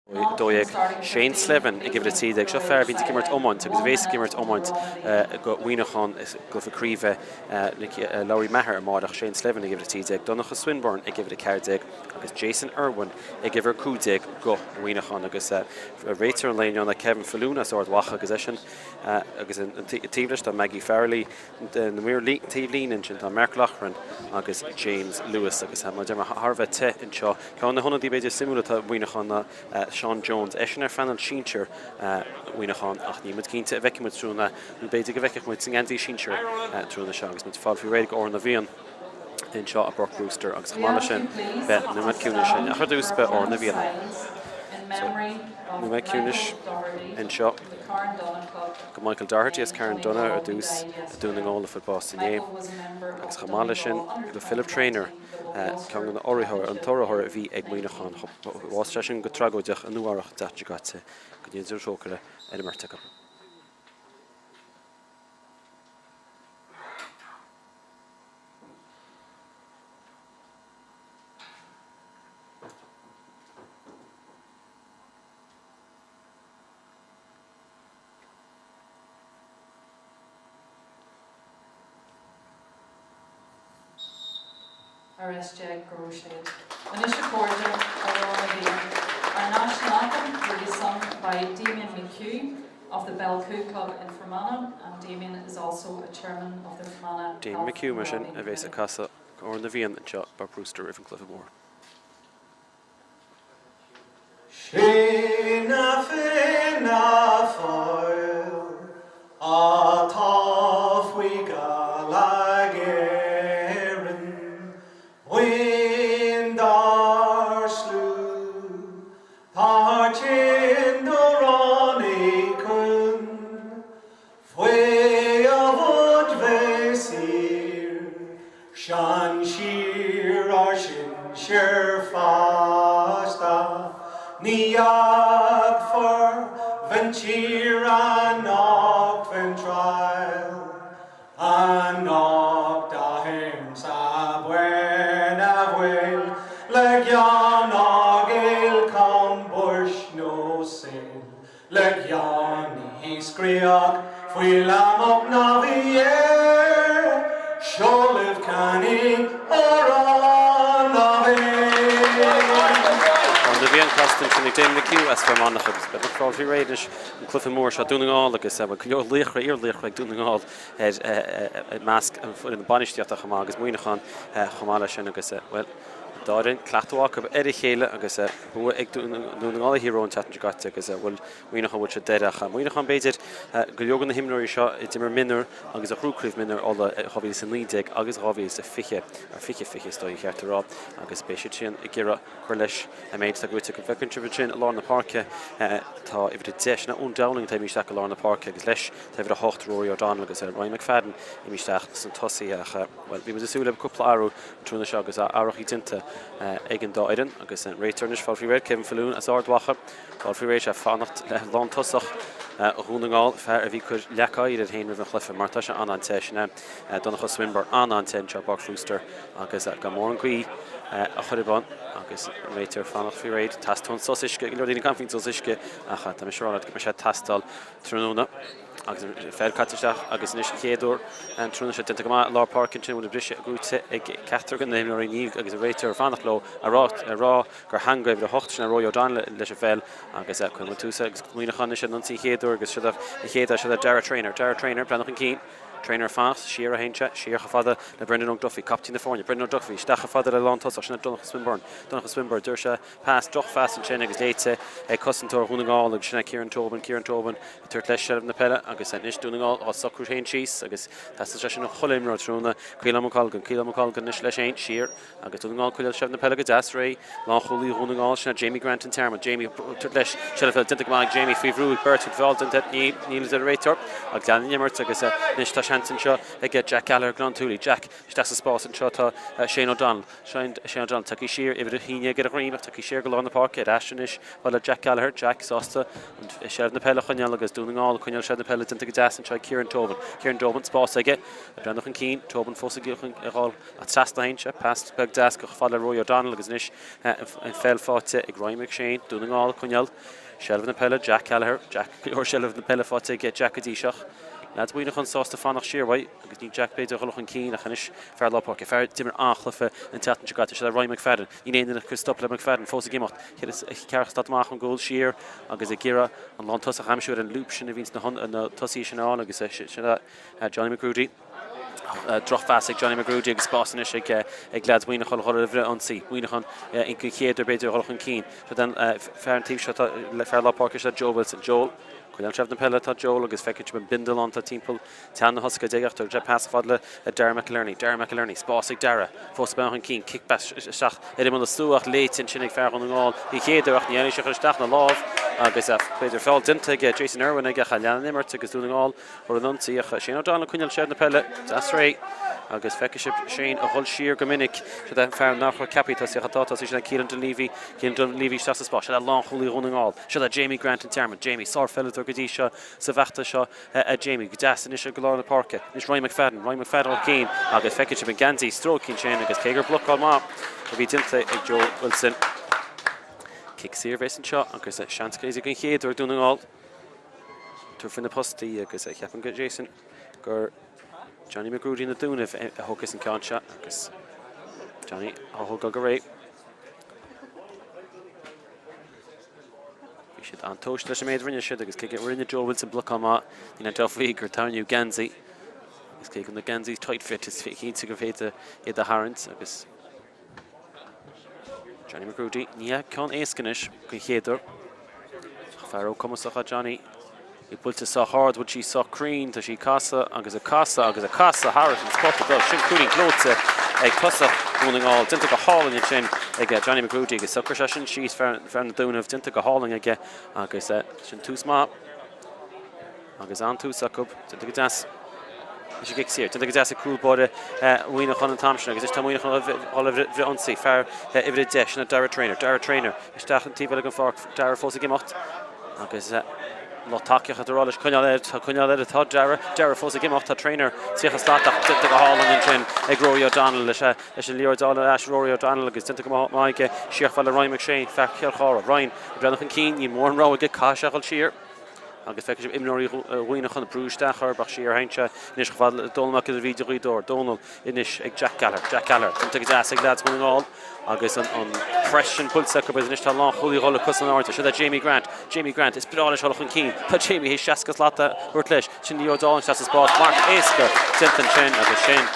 12, Shane Slevin ag uimhir 13. Seo fear a bhíonns ag imirt iomáint agus a bhéas ag imirt iomáint go Mhuineachán i gcluiche craoibhe Lory Meagher amáireach. Shane Slevin ag uimhir 13, Donncha Swinburne ag uimhir 14 agus Jason Irwin ag uimhir 15 go Mhuineachán agus réiteoir an lae inniu ná Kevin Falloon as Ard Mhacha agus eisean agus an taobh leis tá Maggie Farrelly Na maoir taobhlíne ansin tá Mark Loughran agus James Lewis agus mar a deir mé thar a bheith te anseo. Ceann de na hionadaí b'fhéidir is suimiúla atá i Muineachán ná Seán Jones, eisean ar phainéal sinsir Mhuineacháin ach níl muid cinnte an bhfeicfidh muid tráthnóna nó b'fhéidir go bhfeicfidh muid sa ngeansaí sinsir tráthnóna seo agus muid ag fáil faoi réir ag Órán na bhFiann anseo i bPáirc Brewster agus chomh maith leis sin beidh nóiméad ciúnais ann ach ar dtús beidh Órán na bhFiann ann. So, nóiméad ciúnais anseo. Go Michael Doherty as Carndonagh ar dtús i Dún na nGall a fuair bás inné agus chomh maith leis sin go Philip Traynor, ceann de na urraitheoir, an t-urraitheoir a bhí ag Muineachán. Bhásaigh sé sin go tragóideach i Nua Eabhrac an tseachtain seo caite. Go ndéana Dia trócaire ar an mbeirt acu. RS go raibh siad. Anois a chairde, Amhrán na bhFiann. Our national anthem will be sung by Damien McHugh of the Belcoo Club in Fermanagh and Damien is also a chairman of the Fermanagh Damien Health McHugh and mar sin Wellbeing a bhéas ag Committee. casadh Amhrán na bhFiann anseo i bPáirc Brewster roimh an gcluiche mór. Sin na Fianna Fáil atá faoi Ghallaigh Éireann, buíon dár slú, tá tinn do ráinig chun Faoi a bhfad bheith saor, sean-sír ár sinsear feasta, ní fhágfar bhean tír anocht fén triail, anocht a himsa buin a bhfuil le gean á gcéill cambuis nó sail. Le gean ní scríoch faoi leamhach ná bhí air, seoladh ceannaigh Amhrán na bhFiann. Amhrán na bhFiann casta ansin ag Damien McHugh as Fear Manach agus beidh muid fáil faoi réir anois an cluiche mór seo Dún na nGall agus bhuel go leor laochra, iar-laochra ag Dún na nGall ar i measc an foireann bainistíochta chomh maith agus Muineachán chomh maith leis sin agus bhuel an dá fhoireann cleachtadh acu ar a chéile agus Bua ag Dún na nGall ar Thír Eoghain an tseachtain seo caite agus bhuel Muineachán bhfuil sé deireadh ach Muineachán b'fhéidir go leor de na himreoirí seo a d'imir mionúr agus a ghnóthaigh craobh mionúr Uladh 2019 agus 2020, ar 20 20 is dóigh ba cheart a rá, agus beidh siad sin ag iarraidh cur leis an méid atá gnóthaithe acu. Feiceann sibh ansin i lár na páirce tá uimhir 10, sin Eoin Dowling atá imithe isteach i lár na páirce agus leis tá uimhir 8 Rory O'Donnell agus Ryan McFadden imithe isteach sna tosaithe ach bhuel bhí muid ag súil le cúpla athrú an tráthnóna seo agus athruithe déanta ag an dá fhoireann agus an réiteoir anois fáil faoi réir, Kevin Falloon as Ard Mhacha, fáil faoi réir sé fanacht le lántosach Dhún na nGall, fear a bhí ag cur leac oighir air féin roimh an chluiche mar tá sé an-an-te, sin é Donncha Swinburne, an-an-te anseo i bPáirc Bhrewster agus gan mórán gaoth a chur ar bun agus an réiteoir fanacht faoi réir. Teastaíonn sos uisce, go leor daoine ag caint faoin sos uisce ach tá mise ag rá leat go mbeidh sé ag teastáil tráthnóna. Agus an pheil caite isteach agus anois an chéad uair an tráthnóna seo déanta go maith i lár páirce ansin bhfuil an briseadh gnóthaithe ag ceachtar de na himreoirí níl agus an réiteoir ag fanacht leo a rá a rá gur theangaigh uimhir 8 sin é Rory O'Donnell leis an pheil agus cuireann muid tús agus Muineachán anois ar an ionsaí an chéad uair agus siod an chéad fhear siod é Darragh Traynor Darragh Traynor breathnú chun cinn Traynor fanacht siar a théann sé siar chomh fada le Brendan O'Duffy captaen na foirne Brendan O'Duffy isteach chomh fada le lántosach sin é Donncha Swinburne Donncha Swinburne dúirt sé Pas, drochphas ansin agus léite ag cosantóir Dhún na nGall agus sin é Kieran Tobin, Kieran Tobin ag tabhairt leis seilbh na peile agus anois Dún na nGall á socrú féin síos agus teastaíonn sé sin ó chuile imreoir tráthnóna. Caolán McColgan, Caolán McColgan anois leis féin siar agus Dún na nGall coinneáil seilbh na peile go deas réidh. Lánchúlaí Dhún na nGall, sin é Jamie Grant an Tearmann. Jamie ag tabhairt leis seilbh peile déanta go maith ag Jamie faoi bhrú ag beirt, feall déanta, níl, níl a deir an réiteoir agus leanann an imirt agus anois tá. seans anseo ag Jack Gallagher Ghleann tSúilí. Jack isteach sa spás anseo tá Shane O'Donnell. Shane O'Donnell tagtha siar, uimhir 11 ar a dhroim ach tagtha siar go lár na páirce ar ais anois fad le Jack Gallagher. Jack sásta an seilbh na peile a choinneáil agus Dún na nGall ag coinneáil seilbh na peile déanta go deas anseo ag Kieran Tobin. Kieran Tobin, spás aige, ag breathnú chun cinn. Tobin fós ag dhul trasna anseo. Pas beag deas go fad le Rory O'Donnell agus anois an pheil faighte ag Ryan McShane. Dún na nGall ag coinneáil seilbh na peile. Jack Gallagher. Jack, go leor seilbh na peile faighte ag Jack go dtí seo. Leaids Mhuineacháin sásta fanacht siar uaidh agus níl Jack b'fhéidir a dhul chun cinn ach anois fear lár páirce, fear a d'imir an-chluiche an tseachtain seo caite, seo é Ryan McFadden. Níl aon duine ag cur stop le McFadden, fós ag imeacht, ceathracha slat amach ón gcúl siar agus ag iarraidh an lántosach a aimsiú ar an lúb sin a bhíonns na tosaithe sin ann agus sin é Johnny McGrudy. Drochphas ag Johnny McGrudy agus spás anois ag leaids Mhuineacháin a dhul ar an ionsaí. Muineachán den chéad uair b'fhéidir a dhul chun cinn. Seo den fear an taobh seo le fear lár páirce seo Joe Wilson. Joel. Coinneáil seilbh na peile atá Joel agus feicfidh sibh an bindealán atá timpeall teann na thosca aige ach tugann sé pas fad le Dara McInerney. Dara McInerney, spás ag Dara. Fós ag breathnú chun cinn, cic isteach ar imeall na slua ach léite ansin ag fear Dhún na nGall den chéad uair ach ní éiríonn sé chur isteach ina lámh agus b'fhéidir feall déanta ag Jason Irwin aige ach lean an imirt agus Dún na nGall ar an ionsaí ach Shane O'Donnell ag coinneáil seilbh na peile. Deas réidh agus feicfidh sibh Shane a dhul siar go minic. Seo é an fear nach raibh ceaptha tosaí ach atá tosaí sin é Keelan Dunleavy. Keelan Dunleavy isteach sa spás. Seo é lánchúlaí Dhún na nGall. Seo é Jamie Grant an Tearmann. Jamie, sárpheileadóir go dtí seo sa bhfeachtas seo a Jamie. Go deas anois go lár na páirce. Anois Ryan McFadden. Ryan McFadden chun cinn agus feicfidh sibh an geansaí stróicthe ansin agus cé gur blocáil maith a bhí déanta ag Joe Wilson. Cic saor a bheas anseo agus seans go den chéad uair ag Dún na nGall. Tabhairt faoi na postaí agus ceapaim go Jason gur Johnny McGrudy na Dúnaibh a thógfas an ceann seo agus Johnny á thógáil go réidh. Bhí siad an-tomhaiste leis an méid a rinne siad agus cé go rinne Joe Wilson blocáil maith, níl aon dabht faoi gur tarraingíodh geansaí agus cé go na geansaí tight fit is cinnte gur féidir iad a tharraingt agus Johnny McGrudy, ní hea ceann éasca anois den chéad uair. Fear óg cumasach é Johnny. Í buailte sách ard, bhfuil sí sách cruinn, tá sí ag casadh agus ag casadh agus ag casadh thairis an spota dubh. Sin cúilín gleoite ag tosach Dhún na nGall. Déanta go hálainn ansin ag Johnny McGrudy agus socraigh sé sin síos fear na Dúnaibh. Déanta go hálainn aige agus sin tús maith. Agus an-tús acu. Déanta go deas. Anois an cic saor. Déanta go deas ag cúl báire Mhuineacháin an t-am sin agus anois tá Muineachán ag dul ag rith ionsaí. Fear uimhir 10, sin é Dara Traynor. Dara Traynor isteach an taobh eile den pháirc. Dara fós ag imeacht agus lucht tacaíochta ag rá leis coinneáil air. Tá coinneáil air atá Dara. Dara fós ag imeacht. Tá Traynor 30 slat ach déanta go hálainn ansin ag Rory O'Donnell leis an liathróid a fháil ar ais Rory O'Donnell agus déanta go maith aige siar chomh fada le Ryan McShane, fear Chill Chartha. Ryan ag breathnú chun cinn, níl mórán rogha aige, caithfidh sé a dhul siar. Agus feicfidh sibh imreoirí Mhuineacháin ag brú isteach orthu ach siar théann sé anois chomh fada le Dónal Mac Giolla Bhríde Ghaoth Dobhair. Dónal anois ag Jack Gallagher. Jack Gallagher. Déanta go deas ag leaids Dhún na nGall agus an press sin buailte acu agus anois tá lánchúlaí ag dul le cos in airde. Seo é Jamie Grant. Jamie Grant. Is breá leis dul chun cinn. Tá Jamie théis 60 slat a thabhairt leis. Sin Leo O'Donnell isteach sa spás. Marc éasca déanta ansin agus sin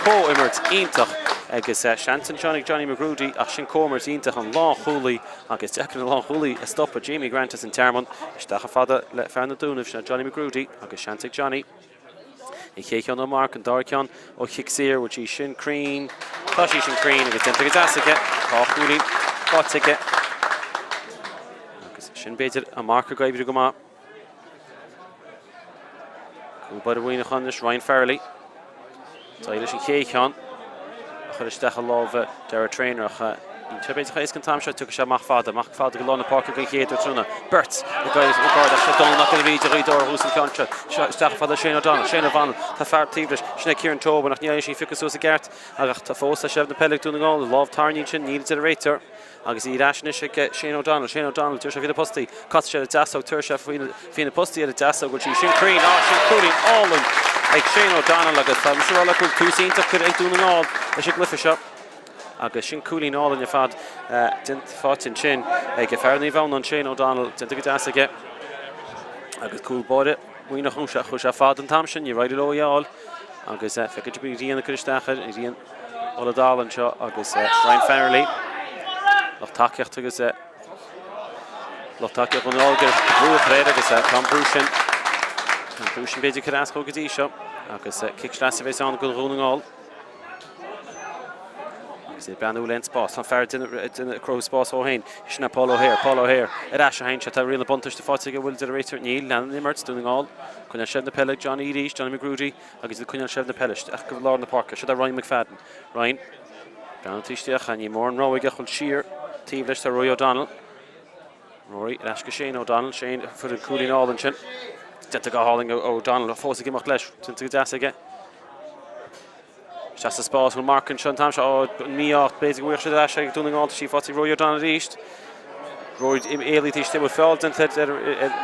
comhimirt iontach agus seans anseo ag Johnny McGrudy ach sin comhimirt iontach an lánchúlaí Agus deacair an lánchúlaí a stopadh, Jamie Grant as an Tearmann, isteach chomh fada le fear na Dúnaibh, sin é Johnny McGrudy agus seans ag Johnny. An chéad cheann ó mharc, an dara ceann ó chic saor, bhfuil sí sin cruinn? Tá sí sin cruinn agus déanta go deas aige. Tá chúilín faighte aige. Agus sin b'fhéidir an marc ag oibriú go maith. Cúl báire Mhuineacháin anois, Ryan Farrelly. D'éirigh leis an chéad cheann a chur isteach i lámha Dara Traynor ach níl sé b'fhéidir chomh héasca an t-am seo, tiocfaidh sé amach fada, amach fada go lár na páirce den chéad uair tráthnóna. Beirt ag ag ard seo Dónal Mac Giolla Bhríde Ghaoth Dobhair a thús an ceann seo. Seo isteach fada Shane O'Donnell, Shane O'Donnell, tá fear taobh leis, sin é Kieran Tobin ach níl aon sí phiocadh suas i gceart ach tá fós le seilbh na peile ag Dún na nGall, lámh tarraingthe ansin, níl deir an réiteoir. Agus í ar ais anois ag Shane O'Donnell. Shane O'Donnell, deir sé faoi na postaí. Casfaidh sé ar an deasóg, tabharfaidh sé faoi na postaí ar an deasóg. Bhfuil sí sin cruinn? Á, sin cúilín álainn ag Shane O'Donnell agus tá mise ag rá leat go bhfuil tús iontach curtha ag Dún na nGall leis an gcluiche seo. Agus sin cúilín álainn ar fad déanta faighte ansin ag fear Naomh Adhamhnáin, Shane O'Donnell, déanta go deas aige. Agus cúl báire Mhuineacháin, chuaigh sé fada an t-am sin, níor éirigh leo í a fháil. Agus feicfidh sibh an ghrian ag cur isteach air, an ghrian dul i dtalamh anseo agus Ryan Farrelly, lucht tacaíochta agus lucht tacaíochta Dhún na nGall ag brú a chur air agus tá an brú sin, tá an brú sin b'fhéidir ag cur as dó go dtí seo agus cic sleasa a bheas ann do Dhún na nGall. Agus é ag breathnú le an spás. Tá an fear ag cruthú spás dhó féin. Sin é Paul O'Hare. Paul O'Hare ar ais a théann sé. Tá riail na buntáiste faighte aige. Bhfuil deir an réiteoir? Níl. Leanann an imirt. Dún na nGall. Coinneáil seilbh na peile ag Johnny arís. Johnny McGrudy. Agus iad ag coinneáil seilbh na peile. Isteach go lár na páirce. Seo é Ryan McFadden. Ryan. Breathnú taobh istigh. Ní mór an rogha aige a dhul siar. Taobh leis tá Rory O'Donnell. Rory ar ais go Shane O'Donnell. Shane a fuair an cúilín álainn sin. Déanta go hálainn O'Donnell fós ag imeacht leis. Déanta go deas aige. Isteach sa spás bhfuil marc anseo an t-am seo. Ó, mí-ádh, b'fhéidir go bhfuil siad ar ais ag Dún na nGall. Tá sí faighte ag Rory O'Donnell arís. Rory éalaithe istigh, bhfuil feall déanta ar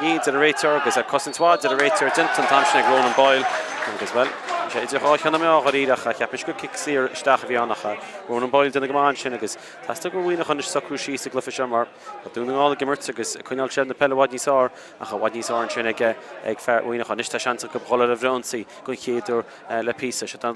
ní deir an réiteoir agus ar cosaint mhaith deir an réiteoir déanta an t-am sin ag Ronan Boyle. Agus bhuel, bhí sé idir dhá cheann na meá dháiríre ach cheap mise gur cic saor isteach a bhí ann ach Ronan Boyle déanamh go maith ansin agus theastaigh ó Mhuineachán anois socrú síos sa gcluiche seo mar tá Dún na nGall ag imirt agus ag coinneáil seilbh na peile i bhfad níos fearr ach i bhfad níos fearr ansin ag fear Mhuineacháin. Anois tá seans acu dhul ar an bhfrithionsaí don chéad uair le píosa. Seo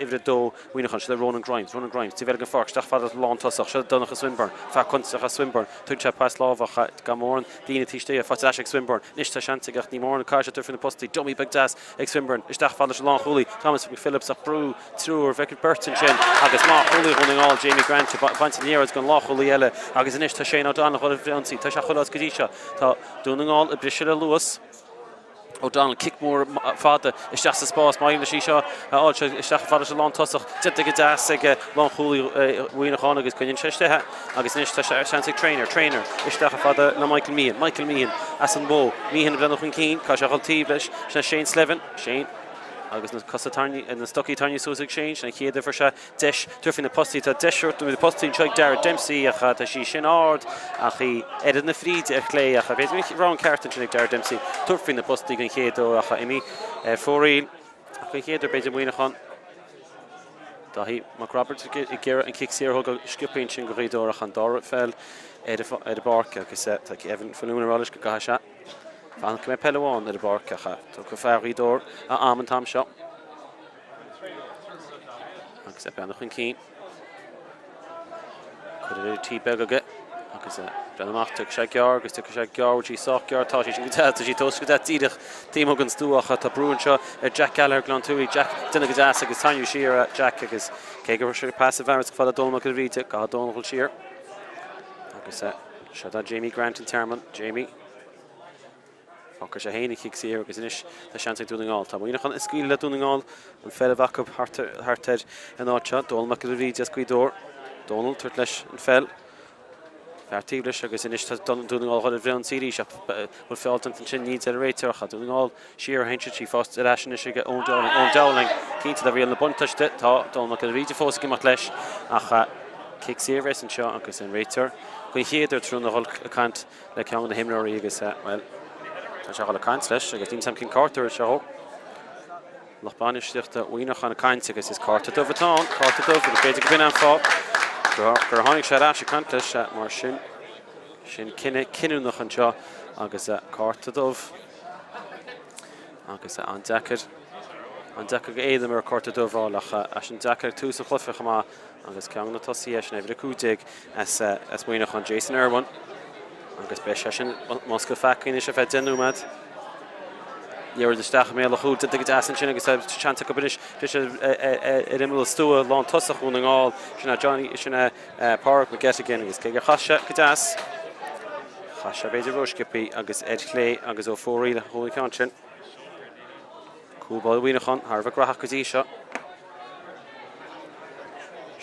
uimhir 2 Mhuineacháin, seo Ronan Grimes. Ronan Grimes, taobh eile den pháirc, isteach fada lántosach. Seo Donncha Swinburne, fear contúirteach é Swinburne. Tugann sé pas láimhe ach gan mórán daoine taobh istigh. Faighte ar ais ag Swinburne. Anois tá seans aige ach ní mórán caithfidh sé tabhairt faoi na postaí. Dummy beag deas ag Swinburne. Isteach fada leis an lánchúlaí, Thomas McPhillips ach brú triúr, bheadh beirt ansin agus maith chúlaí Dhún na nGall, Jamie Grant, ag baint an liathróid den lánchúlaí eile agus anois tá Shane O'Donnell ag dul ar an bhfrithionsaí. Tá sé chuile áit go dtí seo. Tá Dún na nGall ag briseadh le luas. O'Donnell, cic mór fada isteach sa spás, má éiríonn leis í seo a fháil sé isteach fada leis an lántosach, déanta go deas ag lánchúlaí Mhuineacháin agus coinníonn sé istigh é agus anois tá seans ag Traynor, Traynor isteach fada le Michael Meehan, Michael Meehan as an Bhó, Meehan ag breathnú chun cinn, caithfidh sé a dhul taobh leis, sin é Shane Slevin, Shane agus na cosa tarraingthe, na stocaí tarraingthe suas ag Shane, sin an chéad uair a fuair sé deis tabhairt faoi na postaí. Tá deis na postaí anseo ag Darragh Dempsey ach tá sí sin ard ach í oiread na fríde ar chlé ach b'fhéidir an rogha ceart ansin ag Darragh Dempsey tabhairt faoi na postaí den chéad uair ach imithe ar fóraoil ach den chéad uair b'fhéidir Muineachán. Daithí Mac Roibeaird ag iarraidh an cic saor a thógáil sciobtha ansin do Ghaoth Dobhair ach an dara feall ar an bpáirc agus tá Kevin Faloon ag rá leis go gcaithfidh sé fanacht go mbeidh peil amháin ar an bpáirc ach tugtha fear Ghaoth Dobhair a am an t-am seo. Agus é ag breathnú chun cinn. Cuireadh ar tí beag aige agus é breathnú amach tiocfaidh sé gearr agus tiocfaidh sé gearr bhfuil sí sách gearr tá sí sin go deas tá sí tomhaiste go deas díreach taobh amuigh den stua ach tá brú anseo ar Jack Gallagher Gleann tSúilí Jack déanamh go deas agus tarraingiú siar é Jack agus cé go raibh sé pas i bhfearas go fada Dónal Mac Giolla Bhríde caithfidh Dónal dul siar agus seo tá Jamie Grant an Tearmann Jamie Fuair sé féin an chic saor agus anois tá seans ag Dún na nGall. Tá Muineachán ag scaoileadh le Dún na nGall, an pheil a bheith acu thart ar an áit seo. Dónal Mac Giolla Bhríde as Gaoth Dobhair. Dónal tabhairt leis an pheil. Fear taobh leis agus anois tá Dún na nGall dhul ar bhfrithionsaí arís ach bhfuil feall déanta ansin ní deir an réiteoir ach Dún na nGall siar a théann siad sí fós ar ais anois ag Eoin Dowling. Eoin Dowling cinnte de riail na buntáiste. Tá Dónal Mac Giolla Bhríde fós ag imeacht leis ach cic saor a bheas anseo agus an réiteoir den chéad uair tráthnóna a dhul ag caint le ceann de na himreoirí agus, bhuel, tá sé ag dul ag caint leis agus níl 's a'm cén cárta a thabharfaidh sé dhó. Lucht bainistíochta Mhuineacháin ag caint agus is cárta dubh atá ann, cárta dubh agus b'fhéidir go b'in an fáth gur tháinig sé ar ais ag caint leis mar sin, sin cinneadh cinniúnach anseo agus cárta dubh agus an-deacair, an-deacair go éadrom ar cárta dubh a fháil ach an-deacair ag tús an chluiche chomh maith. Agus ceann de na tosaithe sin, uimhir 15 as Muineachán, Jason Irwin. Agus beidh sé sin i mbosca peacaí anois ar feadh 10 nóiméad. Liathróid isteach i mbéal an chúil, déanta go deas ansin agus tá seans acu anois briseadh ar imeall an stua lántosach Dhún na nGall. Sin é Johnny, sin é Pádraig McGettigan agus cé gur chaith sé go deas, chaith sé b'fhéidir rósciobtha agus ar chlé agus ó fóraoil a chuaigh an ceann sin. Cúl báire Mhuineacháin thar a bheith gnóthach go dtí seo.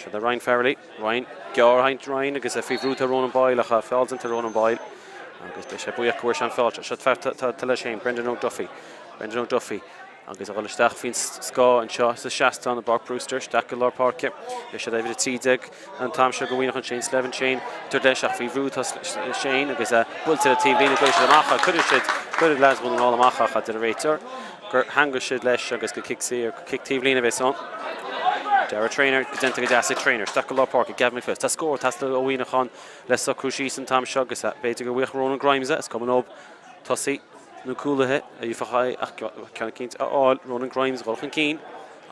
Seo do Ryan Farrelly. Ryan, gearr Ryan agus é faoi bhrú tá Ronan Boyle ach feall déanta ar Ronan Boyle agus beidh sé buíoch go bhfuair sé an feall seo. Seo fear tá leis féin, Brendan O'Duffy. Brendan O'Duffy agus a dhul isteach faoin scáth anseo sa seastán i bPáirc Brewster, isteach go lár páirce. Beidh siad uimhir 13 an t-am seo do Mhuineachán Shane Slevin, Shane tabhairt leis ach faoi bhrú tá Shane agus buailte le taobh líne cuirfidh siad amach cuirfidh siad cuirfidh leaids Dhún na nGall amach ach deir an réiteoir gur theangaigh siad leis agus gur cic saor gur cic taobh líne a bheas ann. Darragh Traynor go déanta go deas ag Traynor isteach go lár páirce Gavin McPhillips. Tá scór ag teastáil ó Mhuineachán le socrú síos an t-am seo agus b'fhéidir go bhfaigheadh Ronan Grimes é is cuma leo tosaí nó cúlaithe a bhí ach ceann eicínt a fháil Ronan Grimes dhul chun cinn.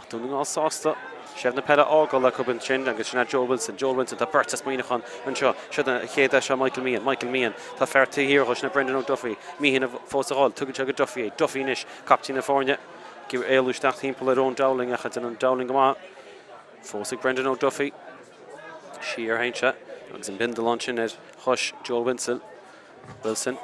Ach Dún na nGall sásta seilbh na peile a fhágáil acu ansin agus sin é Joel Wilson. Joel Wilson, tá beirt as Muineachán anseo. Seo an chéad deis seo Michael Meehan. Michael Meehan, tá fear taobh thiar dhó, sin é Brendan O'Duffy. Meehan fós a dhul, tugann sé go Duffy é. Duffy anois, captaen na foirne, ag éalú isteach timpeall ar Eoin Dowling ach déanann Dowling go maith. Fós ag Brendan O'Duffy. Siar a théann sé agus an bindealán ansin ar chois Joel Winsel. Wilson.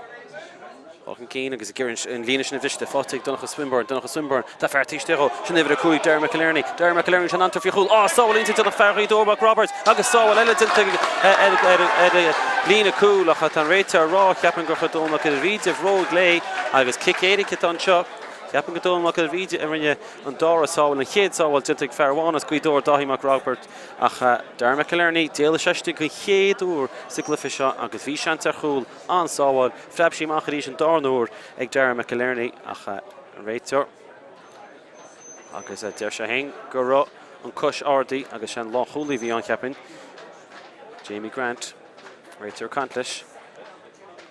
Dul chun cinn agus ag iarraidh an líne sin a bhristeadh. Faighte ag Donncha Swinburne. Donncha Swinburne. Tá fear taobh istigh dhó. Sin uimhir 5, Darragh McInerney. Darragh McInerney sin an-tóir faoi chúl. Á, sábháil iontach déanta ag fear Ghaoth Dobhair, McRoberts agus sábháil eile déanta ar an líne cúil ach tá an réiteoir ag rá, ceapaim gur chuir Dónal Mac Giolla Bhríde bhróg léi agus cic éirice atá anseo. Ceapaim gur Dónal Mac Giolla Bhríde a rinne an dara sábháil, an chéad sábháil déanta ag fear amháin as Gaoth Dobhair, Dáithí Mac Roibeaird. Ach Darragh McInerney, d'éalaigh sé istigh den chéad uair sa gcluiche seo agus bhí seans ar chúl, an-sábháil. Phreab sí amach arís an darna huair ag Darragh McInerney ach an réiteoir agus deir sé féin go raibh an cois ardaithe agus sé an lánchúlaí a bhí ann cheapfainn, Jamie Grant, réiteoir ag caint leis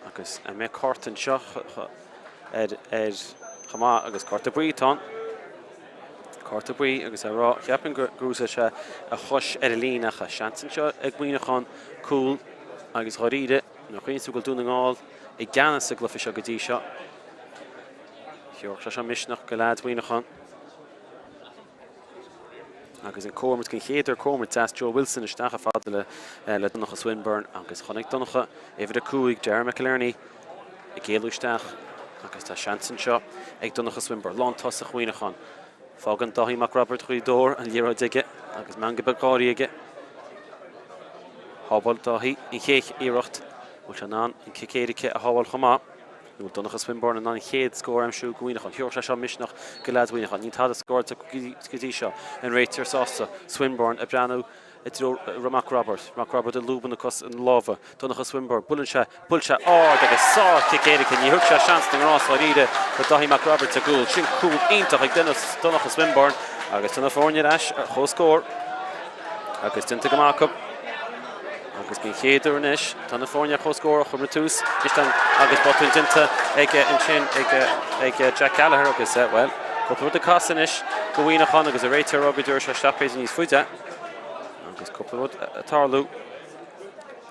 agus an mbeidh cárta anseo ar ar chomh maith agus cárta buí atá ann. Cárta buí agus é ag rá, cheapfainn gur úsáid sé a chois ar an líne ach seans anseo ag Muineachán cúl agus dháiríre nuair a chuimhníonn tú go bhfuil Dún na nGall i gceannas sa gcluiche seo go dtí seo. Thabharfadh sé seo misneach go leaids Mhuineacháin. Agus an comhimirt den chéad uair comhimirt deas Joe Wilson isteach chomh fada le le Donncha Swinburne agus chonaic Donncha uimhir 5 Darragh McInerney ag éalú isteach agus tá seans anseo ag Donncha Swinburne, lántosach Mhuineacháin. Fágann Dáithí Mac Roibeaird Ghaoth Dobhair an liathróid aige agus meangadh beag gáirí aige. Shábháil Dáithí an chéad iarracht. Bhfuil sé in ann an cic éirice a shábháil chomh maith? Nó bhfuil Donncha Swinburne in ann an chéad scór a aimsiú go Mhuineachán? Thabharfadh sé seo misneach go leaids Mhuineacháin. Níl tada scóráilte go dtí seo. An réiteoir sásta. Swinburne ag breathnú i dtreo Mac Roibeaird. Mac Roibeaird ag lúbadh na cos na lámha. Donncha Swinburne. Buaileann sé. Buailte sé ard agus sár-chic éirice. Ní thug sé seans na ngrást dháiríre do Dáithí Mac Roibeaird sa gcúl. Sin cúl iontach ag Donncha Swinburne agus tá na foirne ar ais ar comhscór agus déanta go maith acu. Agus den chéad uair anois, tá na foirne ar comhscór, chuir muid tús agus botún déanta aige ansin ag Jack Gallagher agus, bhuel, cúpla rud ag casadh anois go Mhuineachán agus an réiteoir ag rá go dtabharfaidh sé isteach b'fhéidir níos faide agus cúpla rud ag tarlú.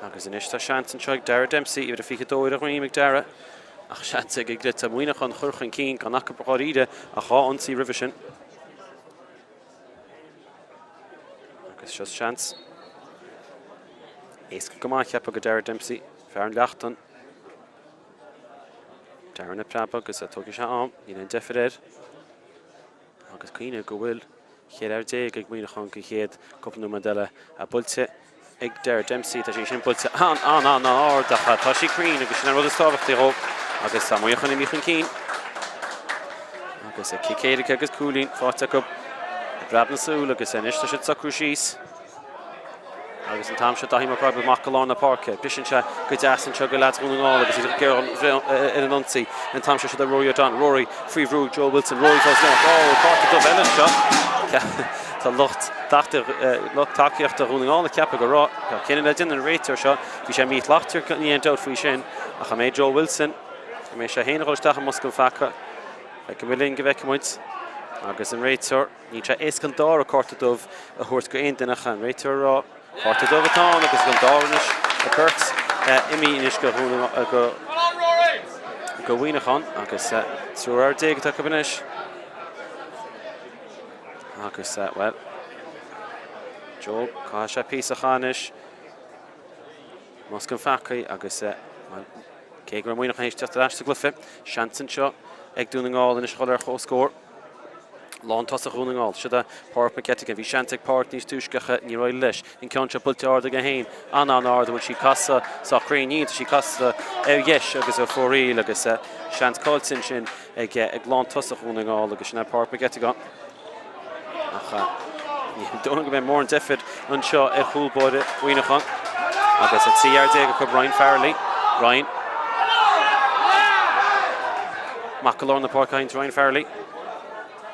Agus anois tá seans anseo ag Darragh Dempsey, uimhir a 22 ar a dhroim ag Darragh, ach seans aige ag Muineachán a chur chun cinn gan acu dháiríre ach dhá ionsaí roimhe sin. Agus seo seans éasca go maith cheapfá go Darragh Dempsey, fear an Leachtain. Darren ag preabadh agus tógfaidh sé am, níl aon deifir air. Agus cuimhnigh go bhfuil 14 fhear ag Muineachán don chéad cúpla nóiméad eile buailte ag Darragh Dempsey. Tá sí sin buailte an-an-an-ard ach tá sí cruinn agus sin an rud is tábhachtaí dhó agus tá Muineachán imithe chun cinn. Agus cic éirice agus cúilín faighte acu i bpreab na súl agus anois tá siad socrú síos. Agus an t-am seo Dáithí Mac Roibeaird amach go lár na páirce. Briseann sé go deas anseo go leaids Dhún na nGall agus iad ag iarraidh ar an ionsaí. An t-am seo siod é Rory O'Donnell. Rory faoi bhrú ag Joe Wilson. Rory fós leo. Ó, cárta dubh eile anseo. Tá lucht lucht tacaíochta Dhún na nGall ag ceapadh go raibh. Tá cinneadh le déanamh an réiteoir seo. Bhí sé míshlachtmhar, níl aon dabht faoi sin. Ach an mbeidh Joe Wilson, an mbeidh sé féin ag dul isteach i mbosca an pheaca? Feicfidh muid linn go bhfeicfidh muid. Agus an réiteoir. Níl sé éasca an dara cárta dubh a thabhairt go aon duine ach an réiteoir a rá cárta dubh atá ann agus an dara anois a beirt imithe anois go go go Mhuineachán agus triúr fhear déag atá acu anois agus bhuel Joe caithfidh sé píosa a chaitheamh anois i mbosca an pheaca agus bhuel cé go raibh Muineachán théis teacht ar ais sa gcluiche seans anseo ag Dún na nGall anois a dhul ar chomhscór. Lántosach Dhún na nGall. Siod é Pádraig McGettigan. Bhí seans ag Pádraig níos túisce ach níor éirigh leis. An ceann seo buailte ard aige féin. An-an-ard. An bhfuil sí casta sách cruinn? Níl. Tá sí casta ar dheis agus ar fóraoil agus seans caillte ansin ag lántosach Dhún na nGall agus sin é Pádraig McGettigan. Ach ní dóigh liom go mbeidh mórán deifir anseo ar chúl báire Mhuineacháin. Agus 13 fhear acu Ryan Farrelly. Ryan. Amach go lár na páirce a théann Ryan Farrelly.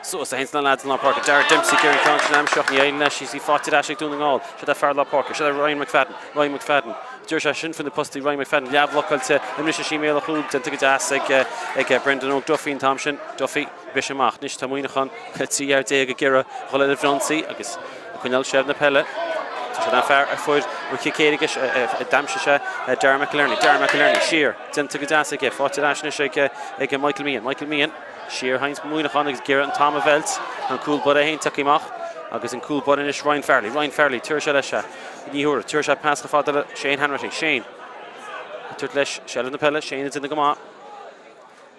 Suas a théann na leaids i lár páirce. Darragh Dempsey ag iarraidh an ceann sin a aimsiú ach ní éiríonn leis. Í faighte ar ais ag Dún na nGall. Siod é fear lár páirce. Siod é Ryan McFadden. Ryan McFadden. Deir sé sin faoi na postaí Ryan McFadden leathbhlocáilte. An mbrisfidh sí i mbéal an chúil. Déanta go deas ag Brendan Óg Duffy an t-am sin. Duffy ag briseadh amach. Anois tá Muineachán 13 fhear ag iarraidh a dhul ar an bhfrionsaí agus ag coinneáil seilbh na peile. Tá siad an fear a fuair an chic éirice a d'aimsigh sé Darragh McInerney. Darragh McInerney siar. Déanta go deas aige. Faighte ar ais anois ag Michael Meehan. Michael Meehan siar a théanns Muineachán agus ag iarraidh an t-am a mheilt. An cúl báire féin tagtha amach. Agus an cúl báire anois Ryan Farrelly, Ryan Farrelly, tabharfaidh sé leis é. Ní thabharfaidh, tabharfaidh sé pas chomh fada le Shane Hanratty, Shane ag tabhairt leis seilbh na peile, Shane ag déanamh go maith.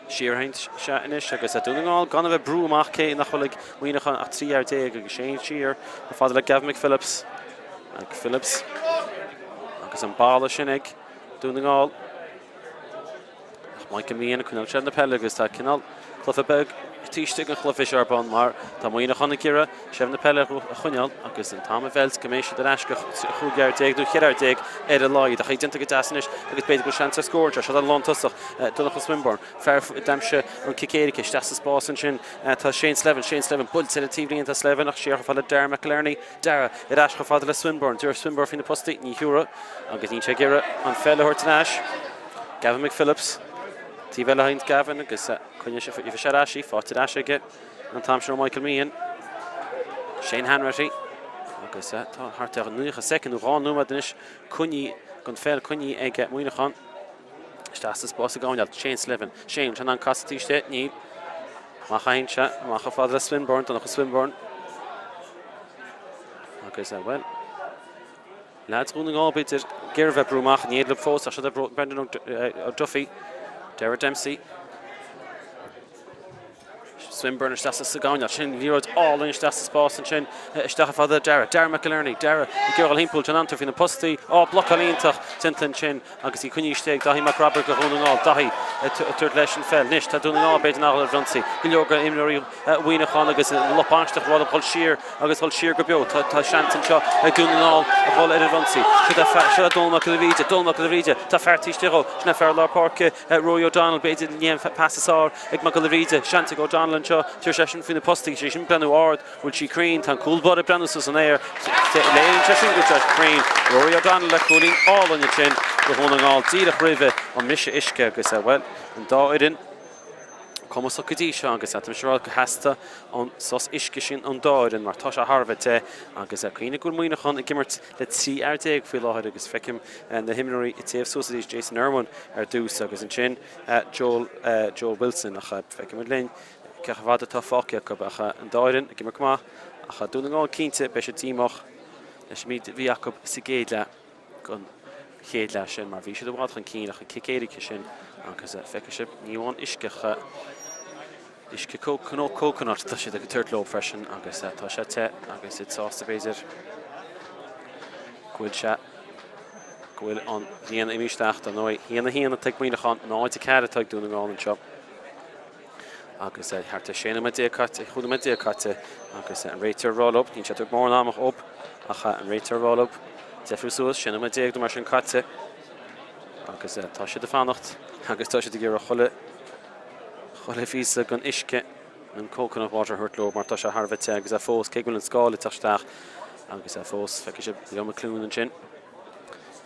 Siar a théann sé anois agus Dún na nGall gan a bheith ag brú amach cé nach bhfuil ag Muineachán ach 13 fhear agus Shane siar chomh fada le Gavin McPhillips. McPhillips agus an balla sin ag Dún na nGall. Ach Michael Meehan ag coinneáil seilbh na peile agus tá cineál cluiche beag taobh istigh den chluiche seo ar bun mar tá Muineachán ag iarraidh seilbh na peile a choinneáil agus an t-am a mheilt go mbeidh siad ar ais go 15 fhear nó 14 fhear ar a laghad. Ach é déanta go deas anois agus b'fhéidir go bhfuil seans ar scór anseo. Seo an lántosach, Donncha Swinburne, fear a d'aimsigh an cic éirice isteach sa spás ansin. Tá Shane Slevin, Shane Slevin buailte ar an taobhlíne, tá Slevin ach siar chomh fada le Darragh McInerney. Darragh ar ais chomh fada le Swinburne. Tabharfaidh Swinburne faoi na postaí, ní thiúrfaidh agus níl sé ag iarraidh an pheil a thabhairt ar ais. Gavin McPhillips, taobh eile a théann Gavin agus coinneoidh sé gheobhaidh sé ar ais í, faighte ar ais aige an t-am sin ó Michael Meehan. Shane Hanratty agus tá thart ar 90 soicind nó 2 nóiméad anois coinnithe den pheil coinnithe ag Muineachán. Isteach sa spás ag gabháil Shane Slevin. Shane, an casadh taobh istigh, níl. Amach a théann sé, amach chomh fada le Swinburne, Donncha Swinburne. Agus, bhuel, leaids Dhún na nGall b'fhéidir ag iarraidh a bheith ag brú amach, ní fhéidir leo fós ach seo é Brendan O'Duffy, Darragh Dempsey. Swinburne isteach sa gcoirnéal sin, liathróid álainn isteach sa spás ansin, isteach chomh fada le Darragh, Darragh McInerney, Darragh ag iarraidh dul thimpeall, John Antor faoi na postaí, á, blocáil iontach déanta ansin agus í coinnithe istigh ag Daithí Mac Roibeaird do Dhún na nGall, Daithí ag tabhairt leis an pheil. Anois tá Dún na nGall b'fhéidir in ann a dhul ar ionsaí, go leor de imreoirí Mhuineacháin agus an lucht bainistíochta ag rá leo dul siar agus dul siar go beo. Tá seans anseo ag Dún na nGall a dhul ar an ionsaí. Seo é Dónal Mac Giolla Bhríde, Dónal Mac Giolla Bhríde, tá fear taobh istigh dhó, sin é fear lár páirce, Rory O'Donnell, b'fhéidir ní an pas is fearr ag Mac Giolla Bhríde, seans ag O'Donnell anseo, tabharfaidh seisean faoi na postaí, sé sin breathnú ard, bhfuil sí cruinn, tá an cúl báire ag breathnú suas san aer, léiríonn sé sin go bhfuil sé cruinn. Rory O'Donnell le cúilín álainn ansin do Dhún na nGall díreach roimhe an mbriseadh uisce agus, bhuel, an dá fhoireann cumasach go dtí seo agus tá mise ag rá gur theastaigh an sos uisce sin ón dá fhoireann mar tá sé thar a bheith te agus cuimhnigh go bhfuil Muineachán ag imirt le 13 fhear faoi láthair agus feicim na himreoirí ag téamh suas arís, Jason Irwin ar dtús agus ansin Joel Joel Wilson ach feicfimid linn cé chomh fada atá fágtha acu ach an dá fhoireann ag imirt go maith ach Dún na nGall cinnte beidh siad díomách leis an méid a bhí acu sa gcéad leath den chéad leath sin mar bhí siad i bhfad chun cinn ach an cic éirice sin agus feicfidh sibh ní amháin uisce ach Uisce coconut tá siad ag tabhairt leo freisin agus tá sé te agus iad sásta b'fhéidir go bhfuil sé go bhfuil an ghrian imithe isteach dar ndóigh. 1-1 atá ag Muineachán, 0-4 atá ag Dún na nGall anseo agus thart ar 16 nóiméad caite, 15 nóiméad caite agus an réiteoir ag rá leo, níl sé ag tabhairt mórán ama dhóibh ach an réiteoir ag rá leo deifriú suas, 16 nóiméad nó mar sin caite agus tá siad ag fanacht agus tá siad ag iarraidh chuile Chuile phíosa den uisce, an coconut water a thabhairt leo mar tá sé thar a bheith te agus é fós, cé go bhfuil an scáil ag teacht isteach agus é fós, feicfidh sibh Leo McLoone ansin,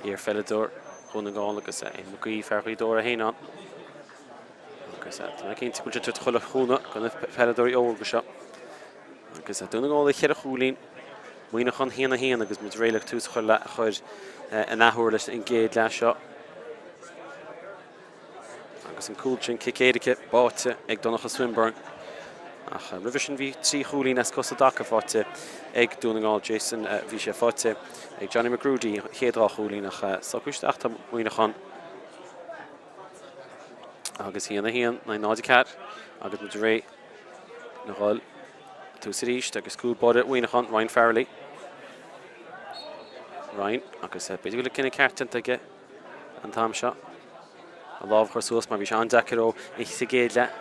iar-pheileadóir Dhún na nGall agus Eamon McGee, fear Ghaoth Dobhair é féin ann. Agus tá mé cinnte go bhfuil siad ag tabhairt chuile chúnamh do na peileadóirí óga seo. Agus Dún na nGall ar cheithre chúilín, Muineachán 1-1 agus muid réidh le tús a chur le a chur in athuair leis an gcéad leath seo. Agus an cúl sin, cic éirice, báite ag Donncha Swinburne. Ach roimhe sin bhí 3 chúilín as cos i dtaca faighte ag Dún na nGall. Jason, bhí sé faighte ag Johnny McGrudy, an chéad dhá chúilín ach socrú isteach tá Muineachán. Agus 1 1, 0 0 4 agus muid réidh le dhul tús arís agus cúl báire Mhuineacháin, Ryan Farrelly. Ryan agus b'fhéidir go bhfuil an cinneadh ceart déanta aige. an t-am seo. A lámh a chur suas mar bhí sé an-deacair dó sa gcéad leath.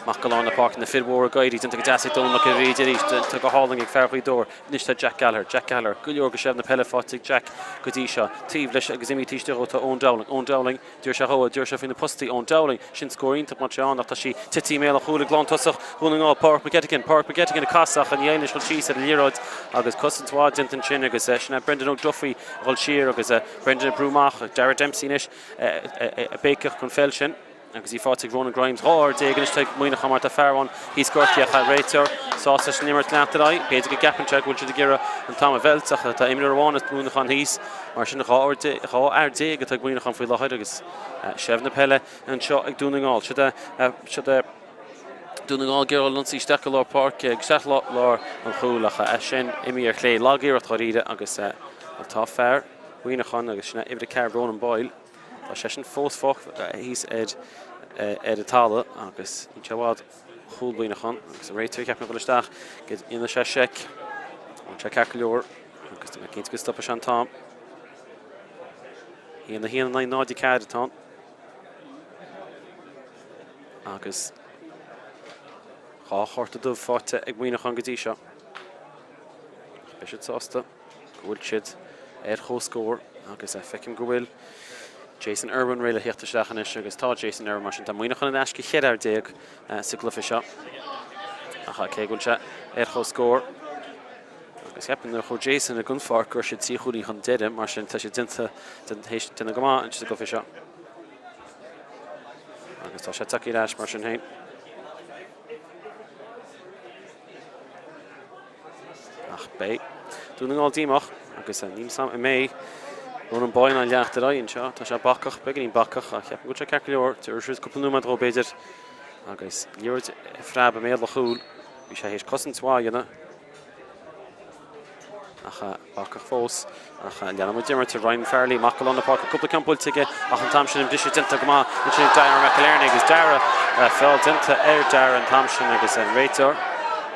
Amach go lár na páirce, na fir mhóra ag éirí, déanta go deas ag Dónal Mac Giolla Bhríde arís, déanta go hálainn ag fear Ghaoth Dobhair. Anois tá Jack Gallagher, Jack Gallagher, go leor de sheilbh na peile faighte ag Jack go dtí seo. Taobh leis agus imithe taobh istigh dhó tá Eoin Dowling, Eoin Dowling, d'iarr sé dhó, d'iarr sé faoi na postaí, Eoin Dowling, sin scór iontach má tá sé ann ach tá sí tite i mbéal an chúil ag lántosach Dhún na nGall, Pádraig McGettigan, Pádraig McGettigan ag casadh ach ní éiríonn leis dul síos ar an liathróid agus cosaint mhaith déanta ansin agus sin é Brendan O'Duffy a dhul siar agus Brendan ag brú amach Darragh Dempsey anois ag béiceach don pheil sin agus í faighte ag Ronan Grimes. 12 fhear anois ag Muineachán mar tá fear amháin thíos gortaithe ach an réiteoir sásta leis an imirt leanacht ar aghaidh. B'fhéidir go gceapann sé go bhfuil siad ag iarraidh an t-am a mheilt ach tá imreoir amháin as Muineachán thíos. Mar sin 12 fhear atá ag Muineachán faoi láthair agus seilbh na peile anseo ag Dún na nGall. Siod é, siod é. Dún na nGall ag iarraidh ionsaí isteach go lár páirce, isteach lár an chúil ach é sin imithe ar chlé. Lag-iarracht dháiríre agus tá fear Mhuineacháin agus sin é uimhir 4 Ronan Boyle. Tá seisean fós fágtha thíos ar ar an talamh agus níl sé i bhfad ó chúl Mhuineacháin agus an réiteoir ceapaim ag dul isteach go ndéanfaidh sé seic. Bhfuil sé ceart go leor agus tá mé cinnte go stopfaidh sé an t-am. 1 1 in aghaidh 0 4 atá ann. Agus dhá chárta dubh faighte ag Muineachán go dtí seo. Beidh siad sásta go bhfuil siad ar chomhscór agus feicim go bhfuil Jason Irwin réidh le theacht isteach anois agus tá Jason Irwin mar sin tá Muineachán in aisce 14 fhear sa gcluiche seo. Ach cé go bhfuil sé ar chomhscór agus cheapfainn nuair a chuaigh Jason ag an pháirc go raibh siad trí chúilín chun deiridh mar sin tá sé déanta déanamh go maith sa gcluiche seo. Agus tá sé tagtha ar ais mar sin féin. Ach beidh Dún na nGall díomách agus níl a fhios agam an mbeidh Ronan Boyle in ann leanacht ar aghaidh anseo. Tá sé bacach, beagáinín bacach ach ceapaim go bhfuil sé ceart go leor. Tabharfaidh siad cúpla nóiméad dhó b'fhéidir agus liathróid ag preab i mbéal an chúil. Bhí sé théis cosaint mhaith a dhéanamh. Ach bacach fós. Ach leanann muid imirt Ryan Farrelly amach go lár na páirce. Cúpla ceann buailte aige ach an t-am sin an briseadh déanta go maith ansin ag Dara McInerney agus Dara feall déanta ar Dara an t-am sin agus an réiteoir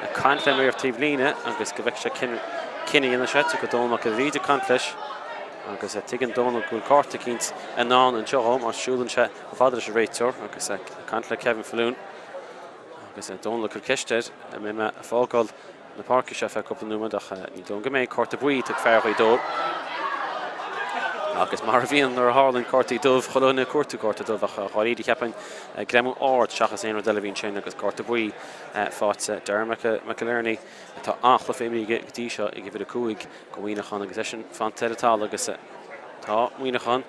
ag caint le maor taobh líne agus go bhfeicfidh sé cén cinneadh a dhéanfaidh sé. Tiocfaidh Dónal Mac Giolla Bhríde ag caint leis agus tuigeann Dónal go bhfuil cárta eicínt i ndán anseo dhó mar siúlann sé chomh fada leis an réiteoir agus ag caint le Kevin Falloon agus Dónal ag cur ceist air an mbeidh mé ag fágáil na páirce seo feadh cúpla nóiméad ach ní dóigh go mbeidh. Cárta buí ag fear Ghaoth Dobhair. Agus mar a bhíonn nuair a tharlaíonn cártaí dubh, chuile dhuine ag cuartú cárta dubh ach dháiríre cheapfainn greamú ard seachas aon rud eile a bhí ansin agus cárta buí faighte. Darragh McInerney atá an-chluiche imeartha aige go dtí seo ag uimhir 5 do Mhuineachán agus eisean fanta ar an talamh agus tá Muineachán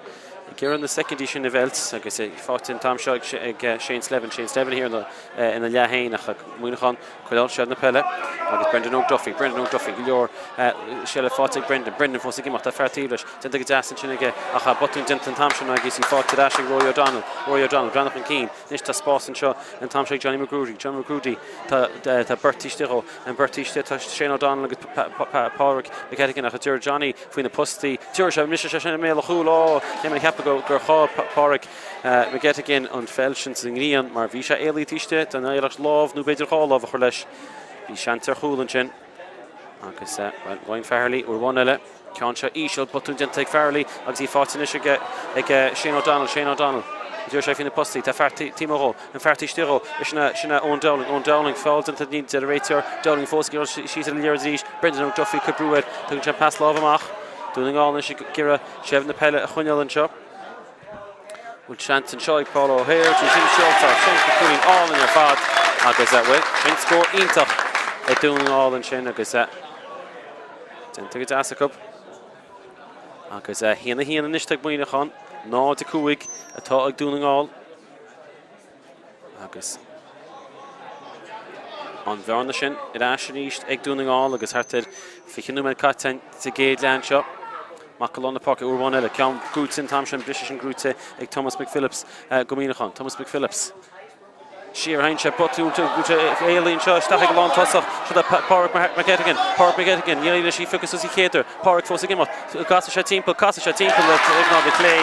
ag iarraidh na soicindí sin a mheilt agus é faighte an t-am seo ag Shane Slevin. Shane Slevin thiar ina leath féin ach Muineachán coinneáil seilbh na peile agus Brendan Óg Duffy, Brendan Óg Duffy, go leor seilbh faighte ag Brendan, Brendan fós ag imeacht, tá fear taobh leis, déanta go deas ansin aige ach botún déanta an t-am sin agus í faighte ar ais ag Rory O'Donnell, Rory O'Donnell, breathnú chun cinn, anois tá spás anseo an t-am seo ag Johnny McGroody, Johnny McGroody, tá beirt istigh dhó, an beirt istigh, tá Shane O'Donnell agus Pádraig McGettigan ach deir Johnny faoi na postaí, deir sé, mise sé sin i mbéal a chúil, ó, níl mé ag ceapadh gur chaill Pádraig McGettigan an pheil sin sa ngrian mar bhí sé éalaithe istigh den éireacht lámh nó b'fhéidir dhá lámh a chur leis. Bhí seans ar chúl ansin agus, bhuel, Ryan Farrelly uair amháin eile. Ceann seo íseal, botún déanta ag Farrelly agus í faighte anois ag Shane O'Donnell, Shane O'Donnell. Deir sé faoi na postaí, tá fear taobh amuigh dhó, an fear taobh istigh dhó, sin é, sin é Eoin Dowling, Eoin Dowling, feall déanta deir an réiteoir, Dowling fós ag iarraidh síos ar an liathróid arís, Brendan Óg Duffy ag cur brú air, tugann sé an pas láimhe amach. Dún na nGall anois ag iarraidh seilbh na peile a choinneáil anseo. Bhfuil seans anseo ag Paul O'Hare, sin sin seolta, sin cúilín álainn ar fad agus bhuel, sin scór iontach ag Dún na nGall ansin agus déanta go deas acu. Agus 1-1 anois ag Muineachán, 0-5 atá ag Dún na nGall. Agus an bhearna sin ar ais arís ag Dún na nGall agus thart ar 20 nóiméad caite sa gcéad leath anseo. Amach go lár na páirce uair amháin eile. Ceann gnóite an t-am sin, briseadh sin gnóite ag Thomas McPhillips go Muineachán. Thomas McPhillips. Siar a théann sé, botún éalaithe anseo isteach ag an lántosach. Seo do Pádraig McGettigan. Pádraig McGettigan, níl leis í phiocadh suas an chéad uair. Pádraig fós ag imeacht. Casfaidh sé timpeall, casfaidh sé timpeall le lámh chlé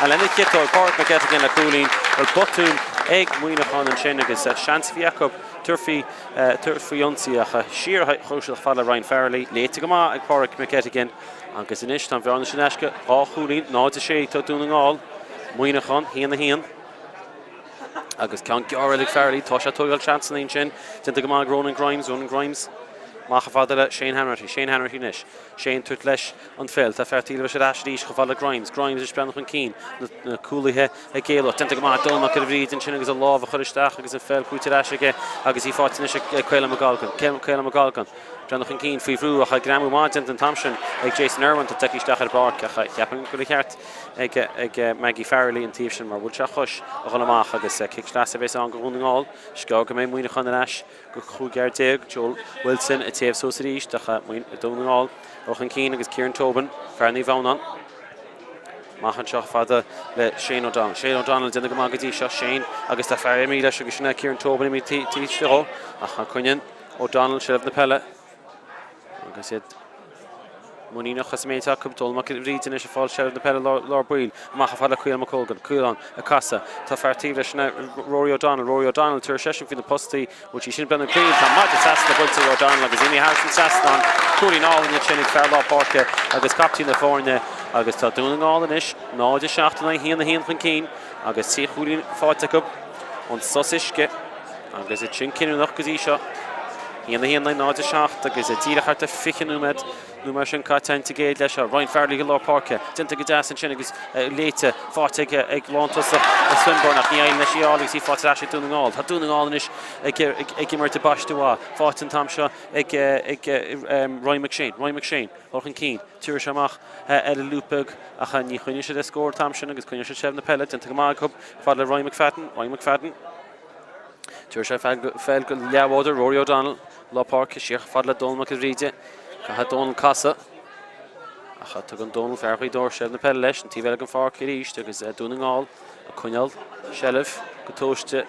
lena chiotóg. Pádraig McGettigan le cúilín. Bhuel, botún ag Muineachán ansin agus seans a bhí acu tabhairt faoi ionsaí ach siar a chuaigh siad chomh fada le Ryan Farrelly. Léite go maith ag Pádraig McGettigan agus anois tá an bhearna sin ais go dhá chúilín, 0-6 atá Dún na nGall, Muineachán, 1-1. Agus ceann gearr eile ag Farrelly, tá sé ag tógáil seansanna ansin. Déanta go maith ag Ronan Grimes, Ronan Grimes amach chomh fada le Shane Hanratty, Shane Hanratty anois. Shane tabhairt leis an pheil. Tá fear taobh leis ar ais arís chomh fada le Grimes. Grimes anois breathnú chun cinn. Na cúlaithe ag éalú. Déanta go maith ag Dónal Mac Giolla Bhríde ansin agus a lámh a chur isteach agus an pheil gnóite ar ais aige agus í faighte anois ag Caolán McColgan. Caolán McColgan. Breathnú chun cinn faoi bhrú ach greamú maith déanta an t-am sin ag Jason Irwin. Tá tagtha isteach ar an bpáirc ach ceapaim go bhfuil an ceart ag Maggie Farrelly an taobh sin mar bhuail sé a chois a dhul amach agus cic sleasa a bheas ann do Dhún na nGall. Is gearr go mbeidh Muineachán ar ais go 15 fhear. Joel Wilson ag téamh suas arís ach Dún na nGall dul chun cinn agus Kieran Tobin, fear Naomh Adhamhnáin. Amach anseo fada le Shane O'Donnell. Shane O'Donnell déanamh go maith go dtí seo. Shane agus tá fear imithe leis agus sin é Kieran Tobin imithe taobh istigh dhó. Ach coinníonn O'Donnell seilbh na peile agus iad muiníneach as an méid acu. Dónal Mac Giolla Bhríde anois ag fáil seilbh na peile lár baill. Amach chomh fada le Caolán McColgan. Caolán ag casadh. Tá fear taobh leis sin é Rory O'Donnell. Rory O'Donnell tabharfaidh seisean faoi na postaí. Bhuel sí sin Brendan Quinn, tá maide trasna buailte ag O'Donnell agus imithe thar an trasnán. Cúilín álainn ansin ag fear lár páirce agus captaen na foirne agus tá Dún na nGall anois 0-7 in aghaidh 1-1 chun cinn agus 3 chúilín faighte acu ón sos uisce agus iad sin cinniúnach go dtí seo. 1-1 in aghaidh 0-7 agus díreach thart ar 20 nóiméad nó mar sin caite an ticéad leis seo. Ryan Farrelly i lár páirce, déanta go deas ansin agus léite, faighte ag lántosach Swinburne ach ní éiríonn leis í a fháil agus í faighte ar ais ag Dún na nGall. Tá Dún na nGall anois ag imirt i bpaiste mhaith. Faighte an t-am seo ag Ryan McShane. Ryan McShane, dul chun cinn, tabharfaidh sé amach ar an lúp beag ach ní choinneoidh siad ar scór an t-am sin agus coinneoidh siad seilbh na peile. Déanta go maith acu fad le Ryan McFadden. Ryan McFadden. Tabharfaidh sé feil go leathbhádóir Rory O'Donnell. Lár páirce siar fad le Dónal Mac Giolla Bhríde. Caithfidh Dónal casadh. Ach tugann Dónal fear Ghaoth Dobhair seilbh na peile leis, an taobh eile den pháirc arís agus Dún na nGall ag coinneáil seilbh go tomhaiste.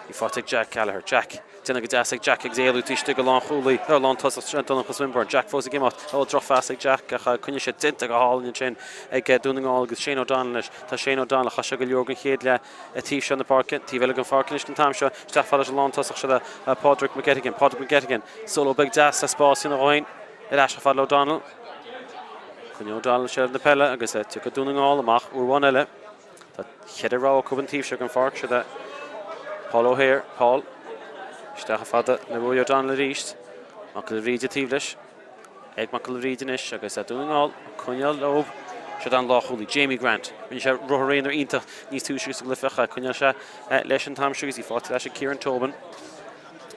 Í faighte ag Jack Gallagher. Jack. Déanamh go deas ag Jack agus éalú taobh istigh de lánchúlaí, nó lántosach Donncha Swinburne. Jack fós ag imeacht. Ó, drochphas ag Jack ach coinneoidh sé déanta go hálainn ansin ag Dún na nGall agus Shane O'Donnell anois. Tá Shane O'Donnell, chaith sé go leor den chéad leath taobh seo na páirce, taobh eile den pháirc anois an t-am seo, isteach fad leis an lántosach seo le Pádraig McGettigan. Pádraig McGettigan, solo beag deas le spás ina dhéin, ar ais chomh fada le O'Donnell. Coinneoidh O'Donnell seilbh na peile agus tiocfaidh Dún na nGall amach uair amháin eile. Tá cheithre rogha acu an taobh seo den pháirc, seo Paul O'Hare, Paul, isteach chomh fada le Rory O'Donnell arís. Mac Giolla Bhríde taobh leis. Ag Mac Giolla Bhríde anois agus Dún na nGall ag coinneáil leo. Seo an lánchúlaí, Jamie Grant. Rinne sé ruathar aonair iontach níos túisce sa gcluiche ach coinneoidh sé leis an t-am seo agus í faighte ar ais ag Kieran Tobin.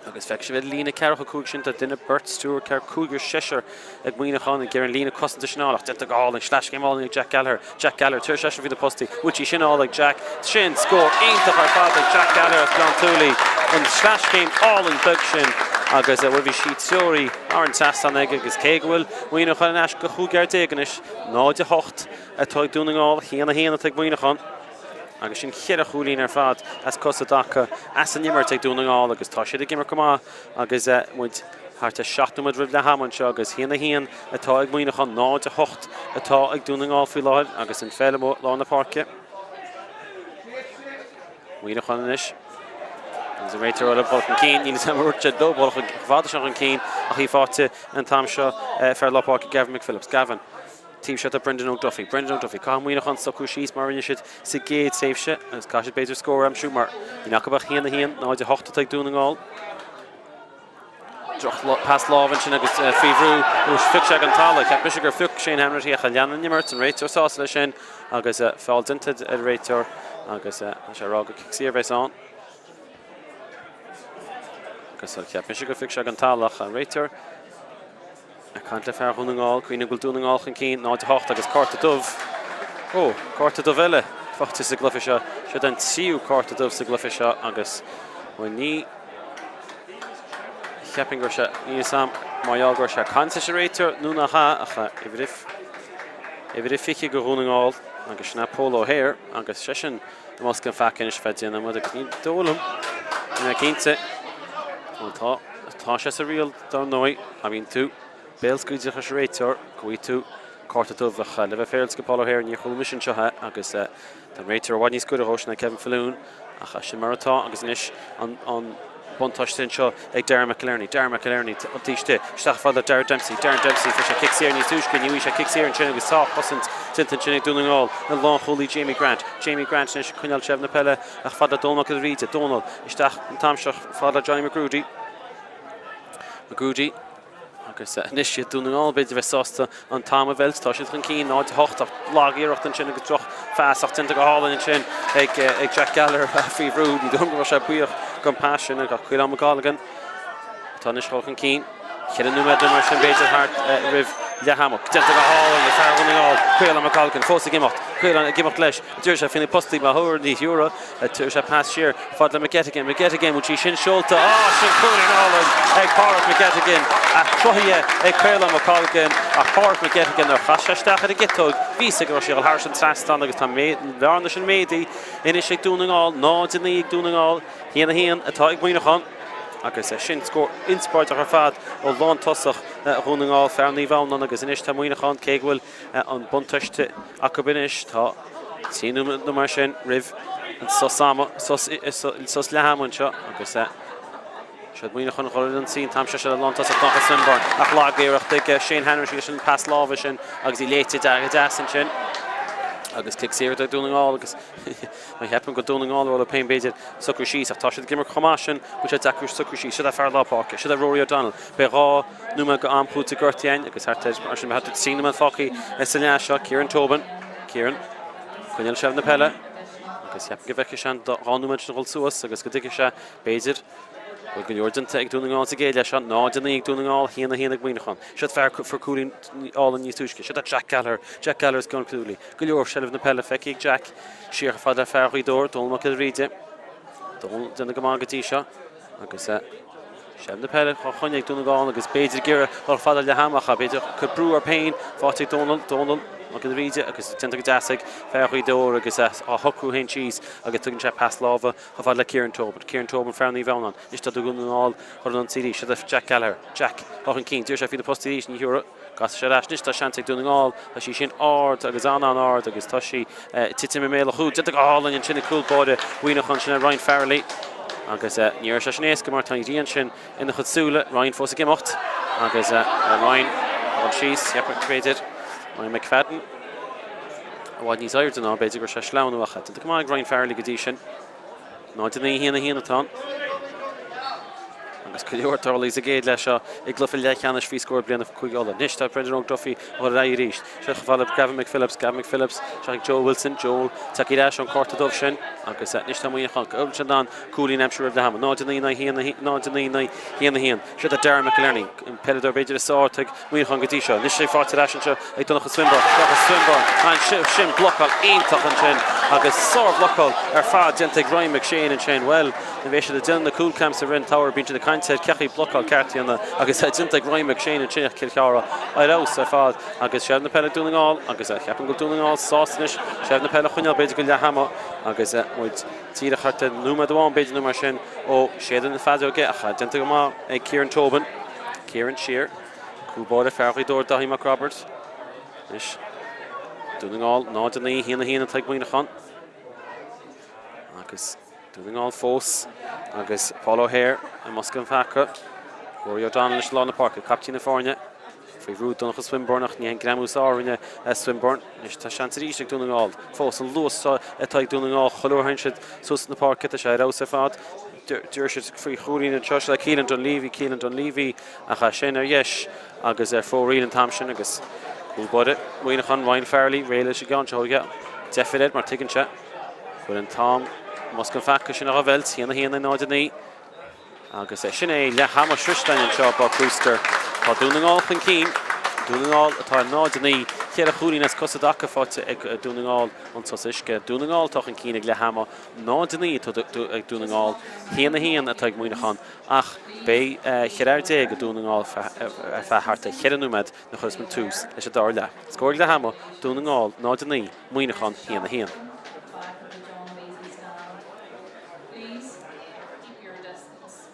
Agus feicfidh sibh ar líne ceathracha 5 sin tá duine, beirt, triúr, ceathrar, cúigear, seisear ag Muineachán ag iarraidh an líne cosanta sin a fháil ach déanta go hálainn. Sleaschéim álainn ag Jack Gallagher. Jack Gallagher, tabharfaidh seisean faoi na postaí. Bhfuil sí sin álainn ag Jack. Sin scór iontach ar fad ag Jack Gallagher as Gleann tSúilí. An sleaschéim álainn beag sin agus bhuel bhí sí treoraí thar an trasnán aige agus cé go bhfuil Muineachán ar ais go chúigear déag anois, 0-8 atá ag Dún na nGall, 1-1 atá ag Muineachán agus sin cheithre chúilín ar fad as cosa i dtaca as an imirt ag Dún na nGall agus tá siad ag imirt go maith agus muid thart ar 7 nóiméad roimh leath ama anseo agus 1-1 atá ag Muineachán, 0-8 atá ag Dún na nGall faoi láthair agus an pheil amuigh lár na páirce. Muineachán anois agus an réiteoir eile dul chun cinn, níl a fhios agam ar dhúirt sé leo dul chomh fada sin chun cinn ach í faighte an t-am seo fear lár páirce Gavin McPhillips. Gavin. Taobh seo tá Brendan O'Duffy. Brendan O'Duffy, Caithfidh Muineachán socrú síos mar a rinne siad sa gcéad tréimhse agus caithfidh siad b'fhéidir scór a aimsiú mar níl acu ach 1-1, 0-8 atá ag Dún na nGall. Droch-phas láimhe ansin agus faoi bhrú nó phioc sé an talamh. Cheap mise gur phioc Shane Hanratty ach lean an imirt, an réiteoir sásta leis sin agus feall déanta ar an réiteoir agus tá sé ag rá gur cic saor a bheas ann. Agus cheap mise gur phioc sé an talamh ach an réiteoir Ag caint le fear Dhún na nGall, cuimhnigh go bhfuil Dún na nGall chun cinn, 0-8 agus cárta dubh. Ó, cárta dubh eile faighte sa gcluiche seo. Seo an tríú cárta dubh sa gcluiche seo agus, bhuel, ní cheapfainn go raibh sé, níl a fhios agam mar gheall go raibh sé ag caint leis an réiteoir nó nach ea, ach uimhir, uimhir a 20 do Dhún na nGall agus sin é Pól O'Hare agus seisean i mbosca an pheaca anois feadh déanamh agus ní dóigh liom, níl mé cinnte, bhuel tá, tá sé sa riail. Dar ndóigh, má bhíonn tú béalscaoideach leis an réiteoir, go bhfaighidh tú cárta dubh ach le bheith féaráilte go Paul O'Hare, níor chuala mise anseo é agus tá an réiteoir i bhfad níos gaire dhó, sin é Kevin Falloon, ach sin mar atá agus anois an buntáiste anseo ag Darren McInerney. Darren McInerney an taobh istigh, isteach fad le Darren Dempsey. Darren Dempsey, fuair sé cic saor níos túisce, ní bhfaighidh sé cic saor ansin agus tá cosaint déanta ansin ag Dún na nGall, an lánchúlaí Jamie Grant. Jamie Grant anois ag coinneáil seilbh na peile ach fad le Dónal Mac Giolla Bhríde. Dónal isteach an t-am seo fad le Johnny McGrudy. McGrudy agus anois iad Dún na nGall b'fhéidir bheith sásta an t-am a mheilt. Tá siad chun cinn 0-8 ach lag-iarracht ansin agus droch phas ach déanta go hálainn ansin ag ag Jack Gallagher faoi bhrú. Ní dóigh liom go raibh sé buíoch den phas sin ach Caolán McColgan atá anois dul chun cinn. Cheithre nóiméad nó mar sin b'fhéidir thart roimh Leath ama. Déanta go hálainn ag fear Dhún na nGall, Caolán McColgan, fós ag imeacht. Caolán ag imeacht leis. D'iarr sé faoi na postaí má thabhair ní thiúrfadh. Tabharfaidh sé pas siar fad le McGettigan. McGettigan, bhfuil sí sin seolta? Á, sin cúilín álainn ag Páraic McGettigan. Cruthaithe ag Caolán McColgan ach Páraic McGettigan nuair a chas sé isteach ar an gciotóg, bhí fhios aige go raibh sí ag dul thairis an trasnán agus tá an bhearna sin méadaithe anois ag Dún na nGall. 0-9 ag Dún na nGall, 1-1 atá ag Muineachán. Agus sin scór inspioráideach ar fad ó lántosach Dhún na nGall, fear Naomh Adhamhnáin agus anois tá Muineachán, cé go bhfuil an buntáiste acu anois, tá 3 nóiméad nó mar sin roimh an sos ama, sos leath ama anseo agus siad Muineachán a dhul ar ionsaí an t-am seo, seo le lántosach Donncha Swinburne ach lag-iarracht ag Shane Hanratty leis an pas láimhe sin agus í léite go deas ansin agus cic saor do Dhún na nGall agus Má cheapann go Dún na nGall raibh le b'fhéidir socrú síos ach tá siad ag imirt chomh maith sin go bhfuil sé deacair socrú síos. Seo é fear lár páirce, seo é Rory O'Donnell. Beidh 2 nóiméad go am chúitimh gortaithe againn agus thart ar mar sin beidh thart ar 3 nóiméad fágtha sa leath seo. Kieran Tobin, Kieran, coinneáil seilbh na peile agus cheapfainn go bhfeicfidh sé an 2 nóiméad sin a dhul suas agus go dtuigfidh sé b'fhéidir go bhfuil go leor déanta ag Dún na nGall sa gcéad leath seo. 0-9 ag Dún na Ngall, 1-1 ag Muineachán. Seo fear fuair cúilín álainn níos túisce. Seo é Jack Gallagher, Jack Gallagher as Ceann Cooley. Go leor seilbh na peile feicthe ag Jack. Siar chomh fada le fear Ghaoth Dobhair, Dónal Mac Giolla Bhríde. Dónal déanamh go maith go dtí seo agus seilbh na peile á choinneáil ag Dún na nGall agus b'fhéidir ag iarraidh dul fada le ham ach b'fhéidir cur brú air féin faighte ag Dónal, Dónal Mac Giolla Bhríde agus déanta go deas ag fear Ghaoth Dobhair agus á shocrú féin síos agus tugann sé pas láimhe chomh fada le Kieran Tobin. Kieran Tobin fear Naomh Adhamhnáin. Anois tá Dún na nGall chun an ionsaí arís. Seo do Jack Gallagher. Jack chun cinn. D'iarr sé faoi na postaí arís ní thiúrfadh. Casfaidh sé ar ais anois, tá seans ag Dún na nGall, tá sí sin ard agus an-an-ard agus tá sí ag titim i mbéal an chúil. Déanta go hálainn ansin ag cúl báire Mhuineacháin, sin é Ryan Farrelly agus ní raibh sé sin éasca mar tá an ghrian sin ina chuid súile. Ryan fós ag imeacht agus Ryan ag dul síos, cheapfainn b'fhéidir Ryan McFadden i bhfad níos airde ná b'fhéidir go raibh sé ag sleamhnú ach déanta go maith ag Ryan Farrelly go dtí sin. 0 9 1 1 atá ann. Agus go leor tarlaithe sa gcéad leath seo i gcluiche leathcheannais faoi scór bliana Cúige Uladh. Anois tá Brendan Óg Duffy ag dul ar aghaidh arís. Seo chomh fada le Gavin McPhillips, Gavin McPhillips, seo ag Joe Wilson, Joe tagtha ar ais ón cárta dubh sin agus anois tá Muineachán go bhfuil siad in ann cúilín a aimsiú roimh leath ama. 0 9 1 0 9 1 1. Seo do Darren McInerney, an peileadóir b'fhéidir is fearr atá ag Muineachán go dtí seo. Anois é faighte ar ais anseo ag Donncha Swinburne. Donncha Swinburne, ansin, sin blocáil iontach ansin agus sárbhlocáil ar fad déanta ag Ryan McShane ansin. Bhuel, nuair a bheidh siad ag déanamh na cúl cams i rith an tsamhraidh, bíonn siad ag caint ar cén chaoi blocáil ceart a dhéanamh agus déanta ag Ryan McShane ansin ag Cill Chartha. Ar fheabhas ar fad agus seilbh na peile ag Dún na nGall agus ceapaim go bhfuil Dún na nGall sásta anois seilbh na peile a choinneáil b'fhéidir go leath ama agus muid díreach thart ar nóiméad amháin b'fhéidir nó mar sin ó séideadh na feadóige ach déanta go maith ag Kieran Tobin. Kieran siar. Cúl báire fear Ghaoth Dobhair Daithí Mac Roibeaird. Anois Dún na nGall 0 9 1 1 atá ag Muineachán. Agus Dún na nGall fós agus Paul O'Hare i mbosca an pheaca. Rory O'Donnell leis lár na páirce, caiptín na foirne. Faoi bhrú Donncha Swinburne ach ní hé an greamú is fearr a rinne Swinburne. Anois tá seans arís ag Dún na nGall. Fós an luas seo atá ag Dún na nGall chuile uair a théann siad suas na páirce tá sé ar fheabhas ar fad. D'iarr siad faoi chúilín anseo seo le Keelan Dunleavy, Keelan Dunleavy ach sin ar dheis agus ar fóraoil an t-am sin agus cúl báire Mhuineacháin Ryan Farrelly réidh leis an gceann seo a thógáil. Deifir air mar tuigeann sé go bhfuil an t-am i mbosca an pheaca sin á mheilt, 1 1 0 9. Agus sin é leath ama sroiste againn anseo i bPáirc Úster. Tá Dún na nGall chun cinn. Dún na nGall atá ar 0-9. Ceithre chúilín as cosa i dtaca faighte ag Dún na nGall ón sos uisce. Dún na nGall atá chun cinn ag leath ama. 0-9 atá ag Dún na nGall. 1-1 atá ag Muineachán. Ach beidh 14 fhear ag Dún na nGall ar feadh thart ar cheithre nóiméad nuair a chuirfeas muid tús leis an dara leath. Scór ag leath ama, Dún na nGall 0-9, Muineachán 1-1. Keep your distance.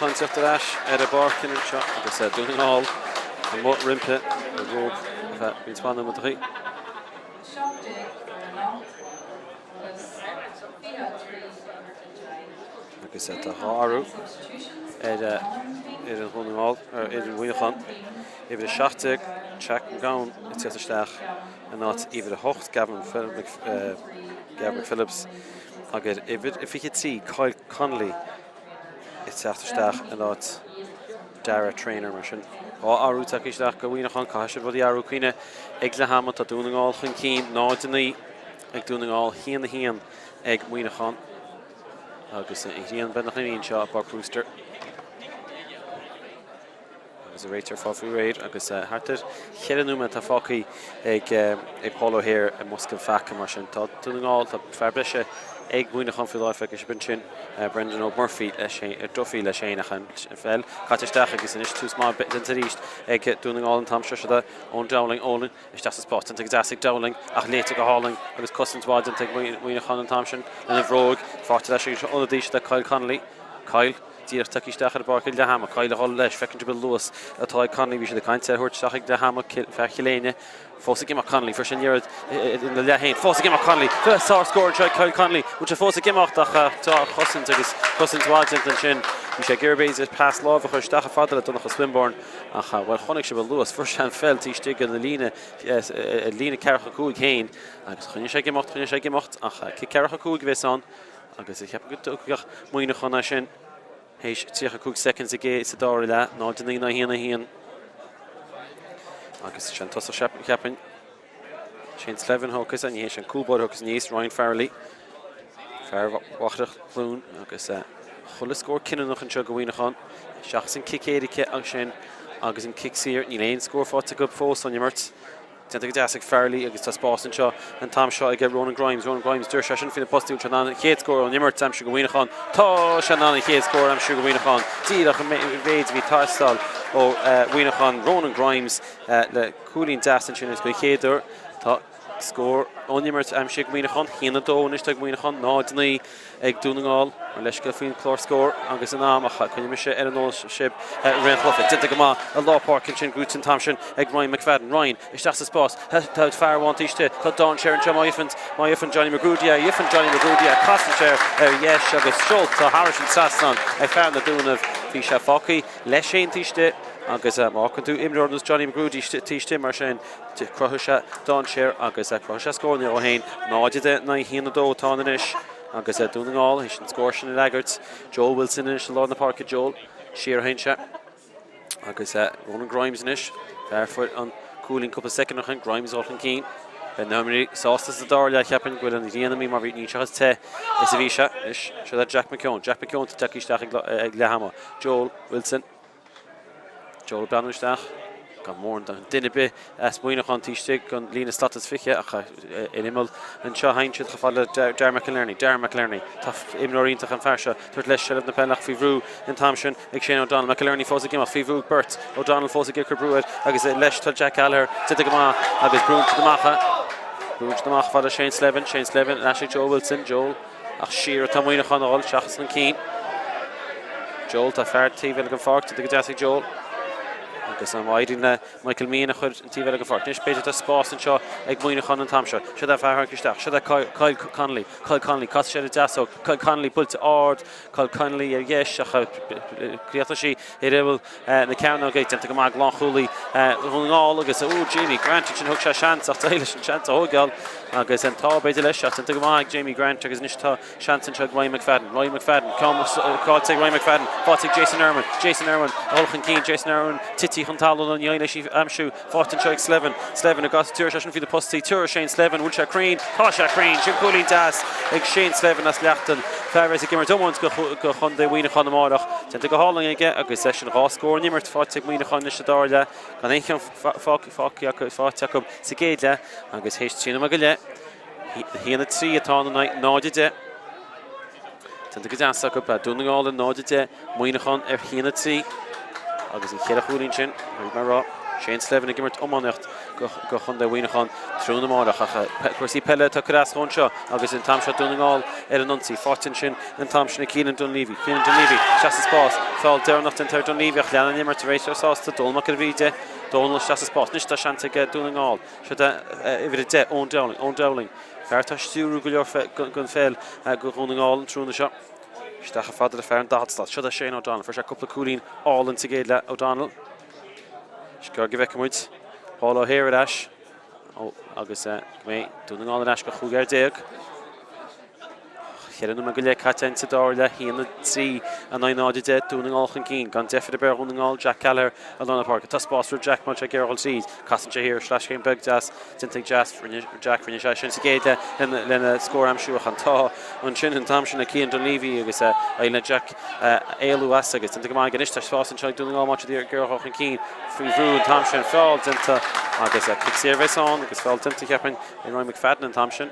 Mhuineacháin teacht ar ais ar an bpáirc anseo agus Dún na nGall amuigh roimpi ar rúb ar feadh roinnt mhaith nóiméadachaí. 17 ar anocht agus 23 ar 10. Agus tá 2 athrú ar fhoireann Dhún na nGall, ar fhoireann Mhuineacháin. Uimhir 17, Jack McGowan ag teacht isteach in áit uimhir 8, Gavin McPhillips agus uimhir 23, Kyle Connolly ag teacht isteach in áit Dara Traynor mar sin. 2 athrú tagtha isteach go Mhuineachán, caithfidh siad rudaí a athrú cuimhnigh ag leath ama, tá Dún na nGall chun cinn, 0-9 ag Dún na Ngall, 1-1 ag Muineachán agus an ghrian beagnach imithe anseo i bPáirc Brewster. Agus an réiteoir ag fáil faoi réir agus thart ar cheithre nóiméad atá fágtha ag Paul O'Hare i mbosca an pheaca mar sin. Tá Dún na nGall, tá fear breise ag Muineachán faoi láthair, feicfidh sibh ansin Brendan Óg Murphy leis féin, Duffy leis féin ach an pheil caite isteach agus anois tús maith déanta arís ag Dún na Ngall an t-am seo. Seo é Eoin Dowling, Eoin isteach sa spás, déanta go deas ag Dowling ach léite go hálainn agus cosaint mhaith déanta ag Muineachán an t-am sin lena bhróig. Faighte ar ais ag an ionadaí seo Kyle Connolly. Kyle. Díreach tagtha isteach ar an bpáirc ag leath ama. Kyle ag dul leis. Feiceann sibh an luas atá ag Connolly. Bhí siad ag caint air a thabhairt isteach ag leath ama. Fear Chill Éinne. Fós ag imeacht Connolly. Fuair sé an liathróid ina leath féin. Fós ag imeacht Connolly. Sár-scór anseo ag Kyle Connolly. Bhfuil sé fós ag imeacht ach tá cosaint agus cosaint mhaith déanta ansin. Bhí sé ag iarraidh b'fhéidir pas láimhe a chur isteach chomh fada le Donncha Swinbourne ach bhuel chonaic sibh an luas. Fuair sé an pheil taobh istigh de líne líne ceathracha 5 féin agus choinnigh sé ag imeacht, choinnigh sé ag imeacht ach cic ceathracha 5 a bheas ann. Agus cheapfainn go dtógfadh Muineachán é sin théis 35 soicind sa dara leath, 0, 9, 1, 1. Agus sé an tosach cheapfainn, Shane Slevin thiocfas, ní hé sin, cúl báire thiocfas aníos, Ryan Farrelly, fear Mhachaire Chluain agus chuile scór cinniúnach anseo go Mhuineachán, seachas an cic éirice ansin agus an cic saor, níl aon scór faighte acu fós ón imirt. Déanta go deas ag Farrelly agus tá spás anseo an t-am seo aige Ronan Grimes. Ronan Grimes, deir seisean faoi na postaí, bhfuil sé in ann an chéad scór ón imirt a aimsiú go Mhuineachán? Tá sé in ann an chéad scór a aimsiú go Mhuineachán. Díreach an méid a bhí teastáil ó Mhuineachán. Ronan Grimes le cúilín deas ansin agus don chéad uair tá scór ón imirt aimsithe ag Muineachán. 1-2 anois ag Muineachán, 0-9 ag Dún na nGall. Mo leithscéal faoin clár scór agus an am ach coinneoidh mise ar an eolas sibh roimh an chluiche. Déanta go maith i lár páirce ansin, gnóite an t-am sin ag Ryan McFadden. Ryan isteach sa spás. Tá fear amháin taobh istigh. Tá dainséar anseo má fhaigheann, má fhaigheann Johnny McGroody é. Faigheann Johnny McGroody é. Casann sé ar dheis agus seolta thairis an trasnán ag fear na Dúnaibh. Bhí sé fágtha leis féin taobh istigh agus má fhágann tú imreoir ar nós Johnny McGroody taobh istigh mar sin, Chruthaigh sé dainséar agus chruthaigh sé scóranna dó féin. 0-10 in aghaidh 1-2 atá ann anois agus Dún na nGall théis an scór sin a fhreagairt. Joel Wilson anois i lár na páirce. Joel siar a théann sé agus Ronan Grimes anois. Fear a fuair an cúilín cúpla soicind ó shin. Grimes dul chun cinn. Beidh na himreoirí sásta sa dara leath cheapfainn go bhfuil an ghrian imithe mar bhí níl sé chomh te is a bhí sé. Anois seo é Jack McKeown. Jack McKeown tagtha isteach ag leath ama. Joel Wilson. Joel ag breathnú isteach. Gan mórán de duine ar bith as Muineachán taobh istigh den líne slat is 20 ach in imeall anseo théann siad chomh fada le Darragh McInerney. Darragh McInerney. Tá imreoir iontach an fear seo. Tabhairt leis seilbh na peile ach faoi bhrú an t-am sin ag Shane O'Donnell. McInerney fós ag imeacht faoi bhrú ag beirt. O'Donnell fós ag cur brú air agus leis tá Jack Gallagher. Déanta go maith agus brúnn siad amach é. Brúnn siad amach fada Shane Slevin. Shane Slevin ar ais ag Joe Wilson. Joel. Ach siar atá Muineachán a dhul seachas chun cinn. Joel, tá fear taobh eile den pháirc, déanta go deas ag Joel. Agus an éiríonn le Michael Meehan a chur an taobh eile den pháirc. Anois b'fhéidir tá spás anseo ag Muineachán an t-am seo. Seo é fear tháinig isteach. Seo é Kyle Connolly. Kyle Connolly, casadh sé ar an deasóg. Kyle Connolly buailte ard. Kyle Connolly ar dheis ach chríochnaigh sí ar imeall na cearnóige. Déanta go maith ag lánchúlaí Dhún na nGall agus ó Jamie Grant ansin thug sé seans ach d'éirigh leis an seans a thógáil agus an t-ádh b'fhéidir leis ach déanta go maith ag Jamie Grant agus anois tá seans anseo ag Ryan McFadden. Ryan McFadden, ceann caillte ag Ryan McFadden, faighte ag Jason Irwin. Jason Irwin a dhul chun cinn, Jason Irwin tite chun talún ní éirigh leis í a aimsiú. Faighte anseo ag Slevin. Slevin ag tabharfaidh seisean faoi na postaí. Tabharfaidh Shane Slevin. Bhfuil sé cruinn? Tá sé cruinn. Sin cúilín deas ag Shane Slevin as Leachtain. Fear a bheas ag imirt iomáint go chontae Mhuineacháin amárach. Déanta go hálainn aige agus eisean 2 scór ón imirt faighte ag Muineachán anois sa dara leath. Gan aon cheann faighte acu sa gcéad leath agus théis 3 nóiméad go leith, 1-3 atá ann in aghaidh 0-10. Déanta go deas acu. Dún na nGall ar 0-10, Muineachán ar 1-3 agus an cheithre chúilín sin, mar a rá. Shane Slevin ag imirt iománaíocht do Chontae Mhuineacháin tráthnóna amárach ach cúrsaí peile atá ag cur as dhó anseo agus an t-am seo Dún na nGall ar an ionsaí. Faighte ansin an t-am sin ag Keelan Dunleavy. Keelan Dunleavy isteach sa spás. Feall deireanach déanta ar Dunleavy ach leanann an imirt, réiteoir sásta. Dónal Mac Giolla Bhríde. Dónal isteach sa spás. Anois tá seans ag Dún na nGall. Seo é uimhir 10, Eoin Dowling. Eoin Dowling, fear atá ag stiúrú go leor den pheil do Dhún na nGall an tráthnóna seo. Isteach chomh fada le fear an 40 slat. Seo é Shane O'Donnell. Fuair sé cúpla cúilín álainn sa gcéad leath, O'Donnell. Is gearr go bhfeicfidh muid Paul O'Hare ar ais agus go mbeidh Dún na nGall ar ais go 15 Cheithre nóiméad go leith caite againn sa dara leath, 1, 3 in aghaidh 0, 10, Dún na nGall chun cinn. Gan deifir ar bith ar Dhún na nGall, Jack Gallagher i lár na páirce. Tá spás roimh Jack má tá sé ag iarraidh dul tríd. Casann sé thiar, sleaschéim beag deas déanta ag Jack, rinne Jack, rinne sé sin sa gcéad leath lena scór a aimsiú ach an t-ádh ansin an t-am sin le Cian Dunleavy agus éirigh le Jack éalú as agus déanta go maith aige anois. Tá spás anseo ag Dún na nGall má tá siad ag iarraidh dul chun cinn faoi bhrú an t-am sin. Feall déanta agus cic saor a bheas ann agus feall déanta cheapfainn ag Ryan McFadden an t-am sin.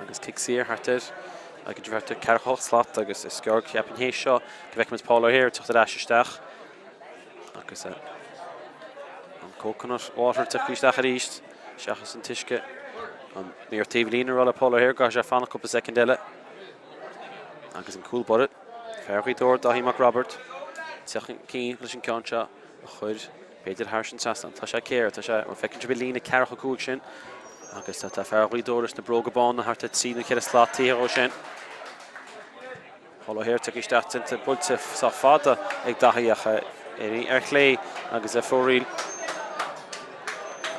Agus cic saor thart ar ag thart ar 48 slat agus is gearr cheapfainn théis seo go bhfeicfimid Paul O'Hare ag teacht ar ais isteach agus an coconut water tagtha isteach arís seachas an t-uisce. An maor taobh líne ag rá le Paul O'Hare go gcaithfidh sé fanacht cúpla soicind eile agus an cúl báire fear Ghaoth Dobhair Dáithí Mac Roibeaird teacht chun cinn leis an ceann seo a chur b'fhéidir thar an trasnán. Tá sé géar, tá sé, bhuel feiceann sibh an líne 45 sin agus tá fear Ghaoth Dobhair leis na bróga bána thart ar 3 nó 4 slat taobh thiar dhó sin. Paul O'Hare tagtha isteach déanta buailte sách fada ag Daithí ach ar chlé agus ar fóraoil.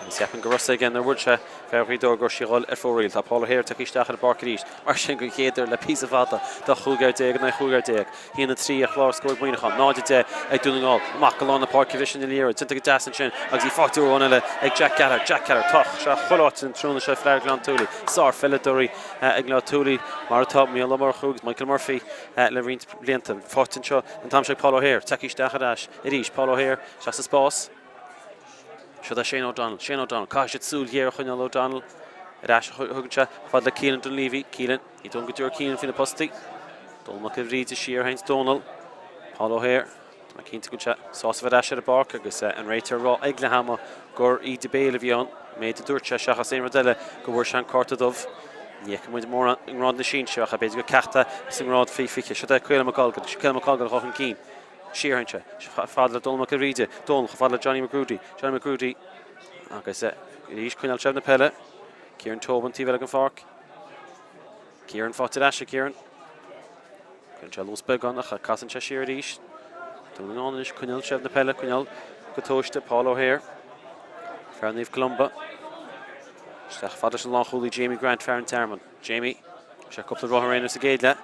Agus cheapfainn go raibh a fhios aige nuair a bhuail sé fear Ghaoth Dobhair go raibh sí ag dhul ar fóraoil. Tá Paul O'Hare tagtha isteach ar an bpáirc arís. Mar sin den chéad uair le píosa fada tá 15 in aghaidh 15. 1-3 ar chlár scóir ag Muineachán, 0-10 ag Dún na nGall. Amach go lár na páirce bhris an liathróid. Déanta go deas ansin agus í faighte uair amháin eile ag Jack Gallagher. Jack Gallagher, tá sé chuile áit an tráthnóna seo fear Ghleann tSúilí. Sár-pheileadóirí ag Gleann tSúilí mar atá Mícheál Ó Murchú agus Michael Murphy le roinnt blianta. Faighte anseo an t-am seo ag Paul O'Hare. Tagtha isteach ar ais arís. Paul O'Hare isteach sa spás. Seo é Shane O'Donnell. Shane O'Donnell. Caithfidh siad súil ghéar a choinneáil O'Donnell. Ar ais a thugann sé fad le Keelan Dunleavy. Keelan. Ní dóigh liom go dtiocfaidh Keelan faoi na postaí. Dónal Mac Giolla Bhríde siar a théanns Dónal. Paul O'Hare. Tá mé cinnte go bhfuil sé sásta bheith ar ais ar an bpáirc agus an réiteoir ag rá ag leath ama gur íde béil a bhí ann. An méid a dúirt sé seachas aon rud eile go bhfuair sé an cárta dubh. Ní fheicfidh muid mórán i ngrád na sinsear ach b'fhéidir gur ceacht é sa ngrád faoi 20. Seo é Caolán McColgan. Caolán McColgan a dhul chun cinn. Siar a théann sé. Chomh fada le Dónal Mac Giolla Bhríde. Dónal chomh fada le Johnny McGrudy. Johnny McGrudy agus arís coinneáil seilbh na peile. Kieran Tobin taobh eile den pháirc. Kieran faighte ar ais ag Kieran. Cuireann sé luas beag ann ach casann sé siar arís. Dún na nGall anois, coinneáil seilbh na peile, coinneáil go tomhaiste Paul O'Hare. Fear Naomh Columba. Isteach fad leis an lánchúlaí Jamie Grant, fear an Tearmainn. Jamie, sé cúpla rothar aonair sa gcéad leath.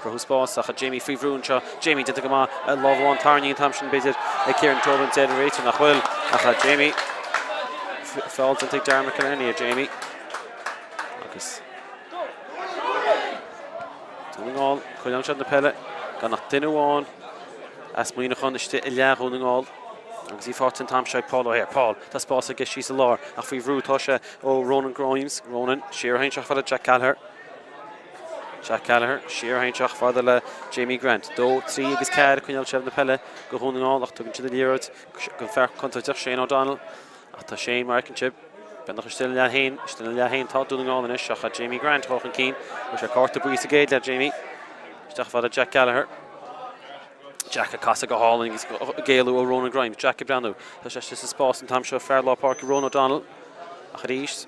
Cruthú spás ach Jamie faoi bhrú anseo. Jamie déanta go maith, lámh amháin tarraingthe an t-am sin b'fhéidir ag Kieran Tobin deir an réiteoir nach bhfuil ach Jamie feall déanta ag Darren McInerney ar Jamie. Agus Dún na nGall, coinneáil seilbh na peile gan ach duine amháin as Muineachán istigh i leath Dhún na nGall. Agus í faighte an t-am seo ag Paul O'Hare. Paul, tá spás aige síos i lár ach faoi bhrú atá sé ó Ronan Grimes. Ronan, siar a théann sé chomh fada le Jack Gallagher. Jack Gallagher, siar a théann sé chomh fada le Jamie Grant. 2, 3 agus 4 coinneáil seilbh na peile do Dhún na nGall ach tugann siad an liathróid don fear contúirteach Shane O'Donnell. Ach tá Shane, mar a fheiceann sibh, beagnach istigh ina leath féin, istigh ina leath féin tá Dún na nGall anois ach Jamie Grant dul chun cinn. Fuair sé cárta buí sa gcéad leath, Jamie. Isteach fad le Jack Gallagher. Jack ag casadh go hálainn agus ag éalú ó Ronan Grimes. Jack ag breathnú. Tá sé istigh sa spás an t-am seo, fear lár páirce Ronan O'Donnell. Ach arís,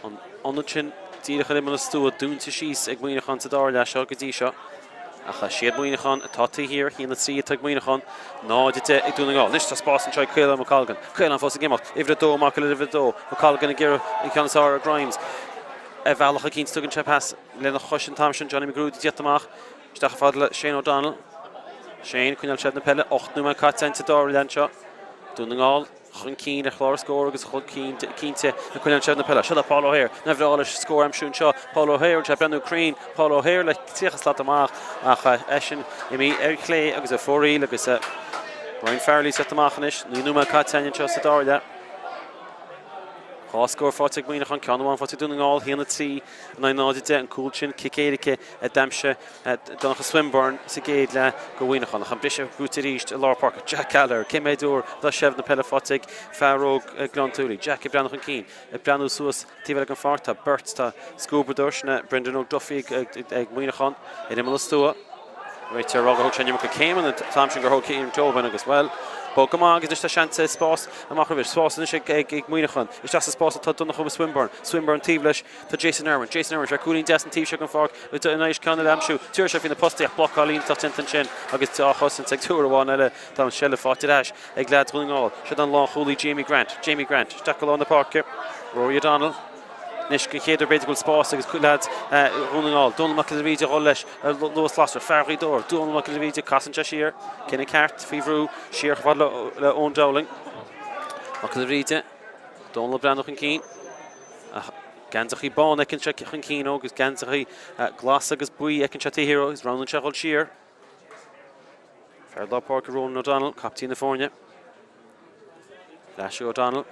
an ionad sin díreach ar imeall an stua dúnta síos ag Muineachán sa dara leath seo go dtí seo. Ach is iad Muineachán atá taobh thiar, 1-3 atá ag Muineachán, 0-10 ag Dún na nGall. Anois tá spás anseo ag Caolán McColgan. Caolán fós ag imeacht. Uimhir 2 amach le uimhir 2. McColgan ag iarraidh an ceann is fearr ar Grimes. Ar bhealach eicínt tugann sé pas lena chois an t-am sin. Johnny McGrew ag tíocht amach. Isteach fad le Shane O'Donnell. Shane, coinneáil seilbh na peile. 8 nóiméad caite sa dara leath anseo. Dún na nGall. chun cinn ar chlár scóir agus chun cinn cinnte ag coinneáil seilbh na peile. Seo le Paul O'Hare. Nár bhreá leis scór a aimsiú anseo. Paul O'Hare, sé ag breathnú cruinn. Paul O'Hare le 30 slat amach ach eisean imithe ar chlé agus ar fóraoil agus Brian Farrelly ag teacht amach anois. 9 nóiméad caite againn anseo sa dara leath. 2 scór faighte ag Muineachán, ceann amháin faighte ag Dún na nGall, 1, 3 in aghaidh 0, 10. An cúl sin, cic éirice a d'aimsigh Donncha Swinburne sa gcéad leath do Mhuineachán. Ach an briseadh buaite arís i lár páirce. Jack Gallagher, cé mhéad uair atá seilbh na peile faighte ag fear óg Ghleann tSúilí. Jack ag breathnú chun cinn, ag breathnú suas taobh eile den pháirc. Tá beirt, tá scuabadóir, sin é Brendan Óg Duffy ag Muineachán ar imeall an stua. Réiteoir ag rá gur thóg sé an iomarca céimeanna an t-am sin gur thóg Cian Tobin agus, bhuel, bog go maith agus anois tá seans ar spás amach roimhe. Spás anois ag Muineachán. Isteach sa spás atá Donncha Swinburne. Swinburne taobh leis tá Jason Irwin. Jason Irwin, sé cúilín deas an taobh seo den pháirc in aghaidh ceann eile a aimsiú. Tabharfaidh sé faoi na postaí ach blocáil iontach déanta ansin agus á chosaint ag uair amháin eile. Tá an seilbh faighte ar ais ag leaids Dhún na nGall. Siod an lánchúlaí Jamie Grant. Jamie Grant isteach go lár na páirce. Rory O'Donnell. Anois den chéad uair b'fhéidir go bhfuil spás agus leaids Dhún na nGall. Dónal Mac Giolla Bhríde a dhul leis ar luas lasrach. Fear Ghaoth Dobhair, Dónal Mac Giolla Bhríde, casann sé siar. Cinneadh ceart faoi bhrú siar chomh fada le Eoin Dowling. Mac Giolla Bhríde, Dónal ag breathnú chun cinn. Ach geansachaí bán fheiceann sé chun cinn ó agus geansachaí glas agus buí fheiceann sé taobh thiar ó agus roghnaíonn sé a dhul siar. Fear lár páirce Ronan O'Donnell, captaen na foirne. Leis O'Donnell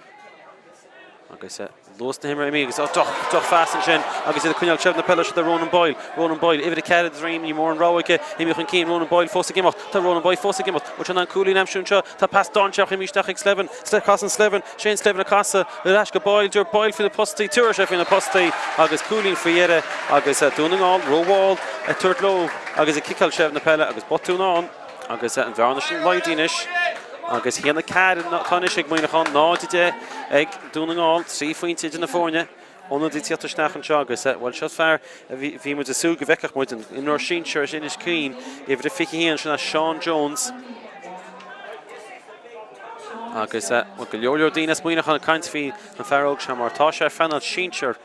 agus luas na himeartha imithe agus drochphas ansin agus iad ag coinneáil seilbh na peile siod é Ronan Boyle. Ronan Boyle, uimhir 4 ar a dhroim, ní mór an rogha aige imeacht chun cinn. Ronan Boyle fós ag imeacht. Tá Ronan Boyle fós ag imeacht. Bhfuil sé in ann cúilín a aimsiú anseo? Tá pas dainséarach imithe isteach ag Slevin. Casann Slevin. Shane Slevin ag casadh ar ais go Boyle. Deir Boyle faoi na postaí. Tabharfaidh sé faoi na postaí agus cúilín faoi dheireadh agus Dún na nGall rómhall ag tabhairt leo agus ag ciceáil seilbh na peile agus botún ann. Agus an bhearna sin laghdaithe anois agus 1-4 atá anois ag Muineachán, 0-10 ag Dún na nGall, 3 phointe idir na foirne. Ionadaí ag tíocht isteach anseo agus, bhuel, seo fear a bhí muid ag súil go bhfeicfeadh muid, an imreoir sinsir as Inis Caoin, uimhir a 21, sin é Seán Jones. Agus, bhuel, go leor leor daoine as Muineachán ag caint faoi an fear óg seo mar tá sé ar phainéal sinsir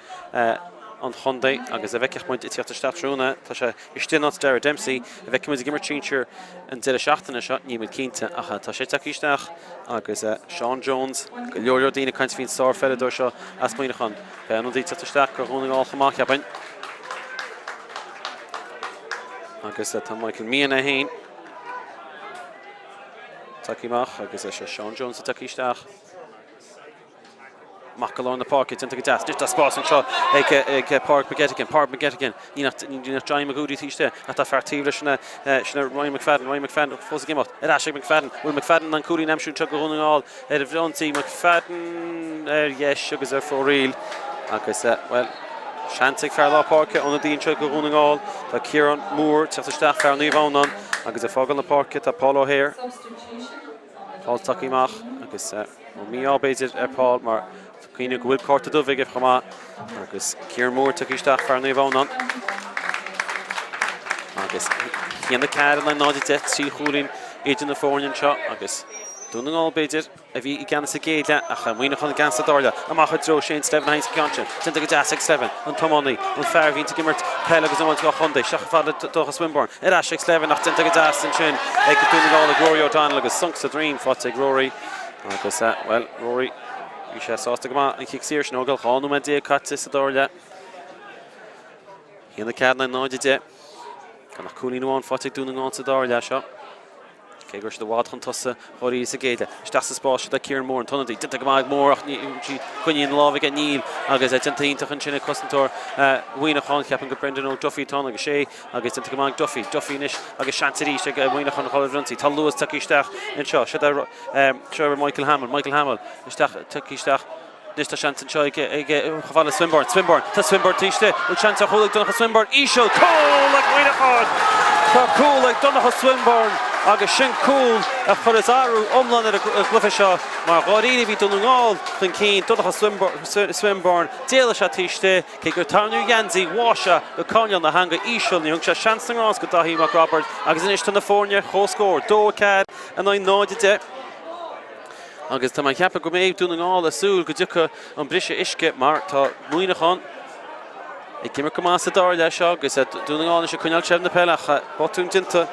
an chontae agus a bhfeicfeadh muid ag tíocht isteach tráthnóna, tá sé Istigh in áit Darragh Dempsey, a bhfeicfidh muid ag imirt sinsir an deireadh seachtaine seo, níl muid cinnte, ach tá sé tagtha isteach agus Seán Jones, go leor leor daoine ag caint faoin sárpheileadóir seo as Muineachán. Beidh ionadaí ag teacht isteach do Dhún na nGall chomh maith, cheapfainn. Agus tá Michael Meehan é féin tagtha amach agus is é Seán Jones atá tagtha isteach. Amach go lár na páirce, déanta go deas. Anois tá spás anseo ag Pádraig McGettigan. Pádraig McGettigan, níl ach Johnny McGoody taobh istigh ach tá fear taobh leis, sin é Ryan McFadden. Ryan McFadden fós ag imeacht. Ar ais ag McFadden. Bhfuil McFadden in ann cúilín a aimsiú anseo do Dhún na nGall ar an bhfrionsaí? McFadden ar dheis agus ar fóraoil agus, bhuel, seans ag fear lár páirce, ionadaí anseo do Dhún na nGall. Tá Ciarán Moore ag teacht isteach, fear Naomh Adhamhnáin agus ag fágáil na páirce tá Paul O'Hare. Paul tagtha amach agus. Nó mí-ádh b'fhéidir ar Paul mar cuimhnigh go bhfuil cárta dubh aige chomh maith agus Ciarán Moore tagtha isteach fear Naomh Adhamhnáin. Agus 1-4 in aghaidh 0-10, 3 chúilín idir na foirne anseo agus Dún na nGall b'fhéidir a bhí i gceannas sa gcéad leath ach Muineachán i gceannas sa dara leath. Amach i dtreo Shane Slevin a thagann sa gceann sin. Déanta go deas ag Slevin, an tiománaí, an fear a bhíonns ag imirt peile agus iomáint do chontae. Isteach chomh fada le Donncha Swinburne. Ar ais ag Slevin ach déanta go deas ansin ag Dún na nGall ag Rory O'Donnell agus sonc sa droim faighte ag Rory. Agus, bhuel, Rory, bhí sé sásta go maith an chic saor sin a thógáil. 12 nóiméad caite sa dara leath. 1-4 in aghaidh 0-10. Gan ach cúilín amháin faighte ag Dún na nGall sa dara leath seo. Cé go raibh siad i bhfad chun tosaigh dháiríre sa gcéad leath. Isteach sa spás seo Ciarán Moore an t-ionadaí. Déanta go maith ag Moore ach sí coinnithe ina lámh aige níl agus déanta iontach ansin ag cosantóir Mhuineacháin. Ceapaim gur Brendan Óg Duffy atá ann agus sé Agus déanta go maith ag Duffy. Duffy anois agus seans arís ag Muineachán a dhul ar ionsaí. Tá luas tagtha isteach anseo. Seo é ar Michael Hamill. Michael Hamill isteach tagtha isteach. Anois tá seans anseo ag chomh fada le Swinburne. Swinburne. Tá Swinburne taobh istigh. Bhfuil seans ar chúl ag Donncha Swinburne? Íseal. Cúl ag Muineachán! Tá cúl ag Donncha Swinburne agus sin cúl a chuireas athrú iomlán ar an gcluiche seo mar dháiríre bhí Dún na nGall chun cinn. Donncha Swinburne, d'éalaigh sé taobh istigh. Cé gur tarraingíodh a gheansaí, bháigh sé go coirnéal na heangaí íseal, níor thug sé seans na ngrást go Daithí Mac Roibeaird agus anois tá na foirne ar comhscór, 2, 4 in aghaidh 0, 10. Agus tá mé ag ceapadh go mbeidh Dún na nGall ag súil go dtiocfaidh an briseadh uisce mar tá Muineachán ag imirt go maith sa dara leath seo agus Dún na nGall anois ag coinneáil seilbh na peile ach botún déanta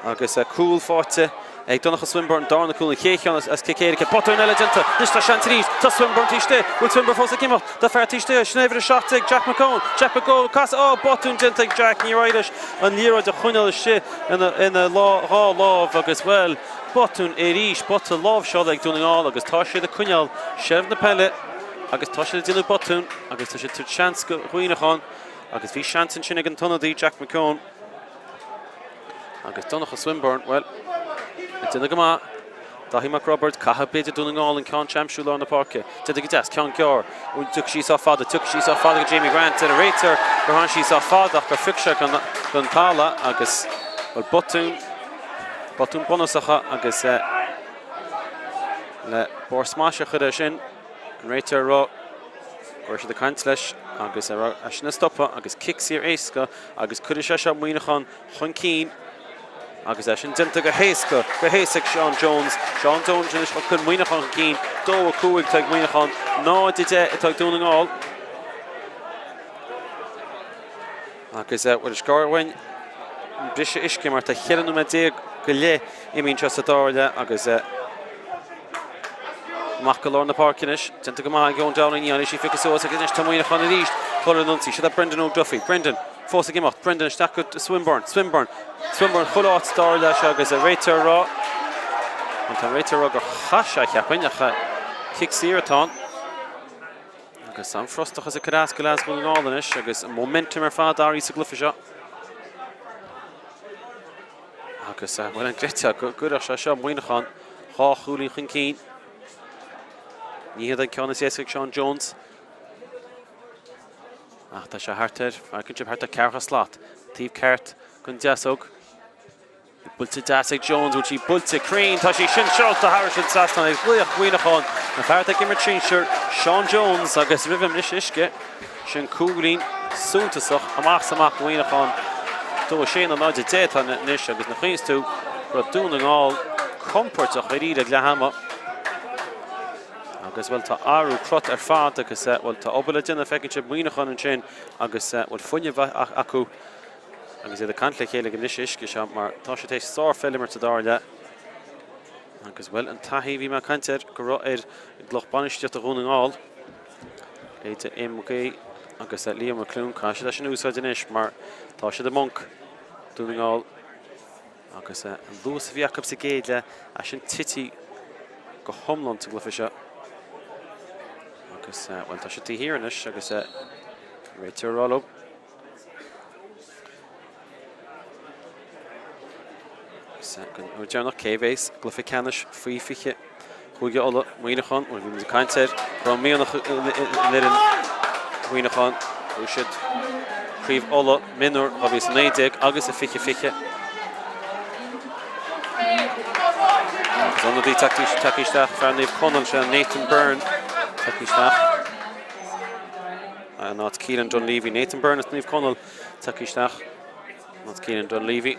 agus cúl faighte Ag Donncha Swinburne, darna cúl an chéad cheann as cic éirice. Botún eile déanta. Anois tá seans arís. Tá Swinburne taobh istigh. Bhfuil Swinburne fós ag imeacht? Tá fear taobh istigh. Sin uimhir 17, Jack McCone. Jack McCone. Casadh. Ó, botún déanta ag Jack. Níor éirigh leis an liathróid a choinneáil istigh ina dhá lámh agus, bhuel, botún arís. Botún láimhseála ag Dún na nGall agus tá siad ag coinneáil seilbh na peile. agus tá siad ag déanamh botún agus tá siad ag tabhairt seans go Mhuineachán agus bhí seans ansin ag an t-ionadaí Jack McKeown agus Donncha Swinburne, bhuel, ag déanamh go maith. Daithí Mac Roibeaird, caithfidh b'fhéidir Dún na nGall an ceann seo a aimsiú i lár na páirce. Déanta go deas, ceann gearr. Tiocfaidh sí sách fada, tiocfaidh sí sách fada go Jamie Grant. Deir an réiteoir gur tháinig sí sách fada ach gur phioc sé den talamh agus, bhuel, botún, botún bunúsach agus le barr smais a chur air sin, an réiteoir ag rá go raibh siad ag caint leis agus ag rá é sin a stopadh agus cic saor éasca agus cuirfidh sé seo Muineachán chun cinn agus é sin déanta go héasca, go héasca ag Seán Jones. Seán Jones anois ag cur Muineachán chun cinn, 2, 5 atá ag Muineachán, 0, 10 atá ag Dún na nGall. Agus bhuel is gearr uainn an briseadh uisce mar tá 14 nóiméad go leith imithe anseo sa dara leath agus amach go lár na páirce anois. Déanta go maith ag Eoin Dowling, ní fhaigheann sí phiocadh suas agus anois tá Muineachán arís dul ar an ionsaí. Seo Brendan O'Duffy. Brendan fós ag imeacht. Brendan isteach go Swinburne. Swinburne. Swinburne chuile áit dar leis agus an réiteoir ag rá. An tá an réiteoir ag rá gur chaith sé cheapfainn ach cic saor atá ann. Agus an frustrachas ag cur as go leaids Dhún na nGall anois agus an momentum ar fad athraithe sa gcluiche seo. Agus bhuel an gcreidfeá go gcuirfeadh sé seo Muineachán 2 chúilín chun cinn. Ní hiad an ceann is éasca ag Seán Jones. Ach tá sé thart ar, feiceann sibh thart ar ceathracha slat. Taobh ceart den deasóg. Buailte deas ag Jones, bhfuil sí buailte cruinn, tá sí sin seolta thairis an trasnán ag laoch Mhuineacháin, an fear atá ag imirt sinsir, Seán Jones agus roimh an mbriseadh uisce, sin cúilín suntasach amach is amach do Mhuineachán. 2 6 nó 0 10 atá anois agus nuair a chuimhníos tú go raibh Dún na nGall compordach dáiríre ag leath ama agus bhuel tá athrú crot ar fad agus bhuel tá obair le déanamh feiceann sibh Muineachán ansin agus bhuel fuinneamh acu Agus iad ag caint le chéile ag an mbriseadh uisce seo mar tá siad théis sárpheil a imirt sa dara leath. Agus bhuel, an taithí a bhí mé ag caint air go raibh ar lucht bainistíochta Dhún na nGall, leithéidí Eamon Mac Aoidh agus Leo McLoone, caithfidh siad é sin a úsáid anois mar tá siad i mponc, Dún na nGall. Agus an luas a bhí acu sa gcéad leath, é sin tite go hiomlán sa gcluiche seo. Agus bhuel, tá siad taobh thiar anois agus réiteoir ag rá leo. Don uair deireanach, cé a bheas i gcluiche ceannais faoi 20 Chúige Uladh, Muineachán, bhuel bhí muid ag caint air, go raibh mianach in fhoireann Mhuineacháin, bhuaigh siad Craobh Uladh mionúr 2019 agus i 2020. Agus ionadaí tagtha isteach, fear Naomh Conaill, sé Nathan Byrne tagtha isteach. In áit Keelan Dunleavy, Nathan Byrne as Naomh Conaill tagtha isteach. In áit Keelan Dunleavy.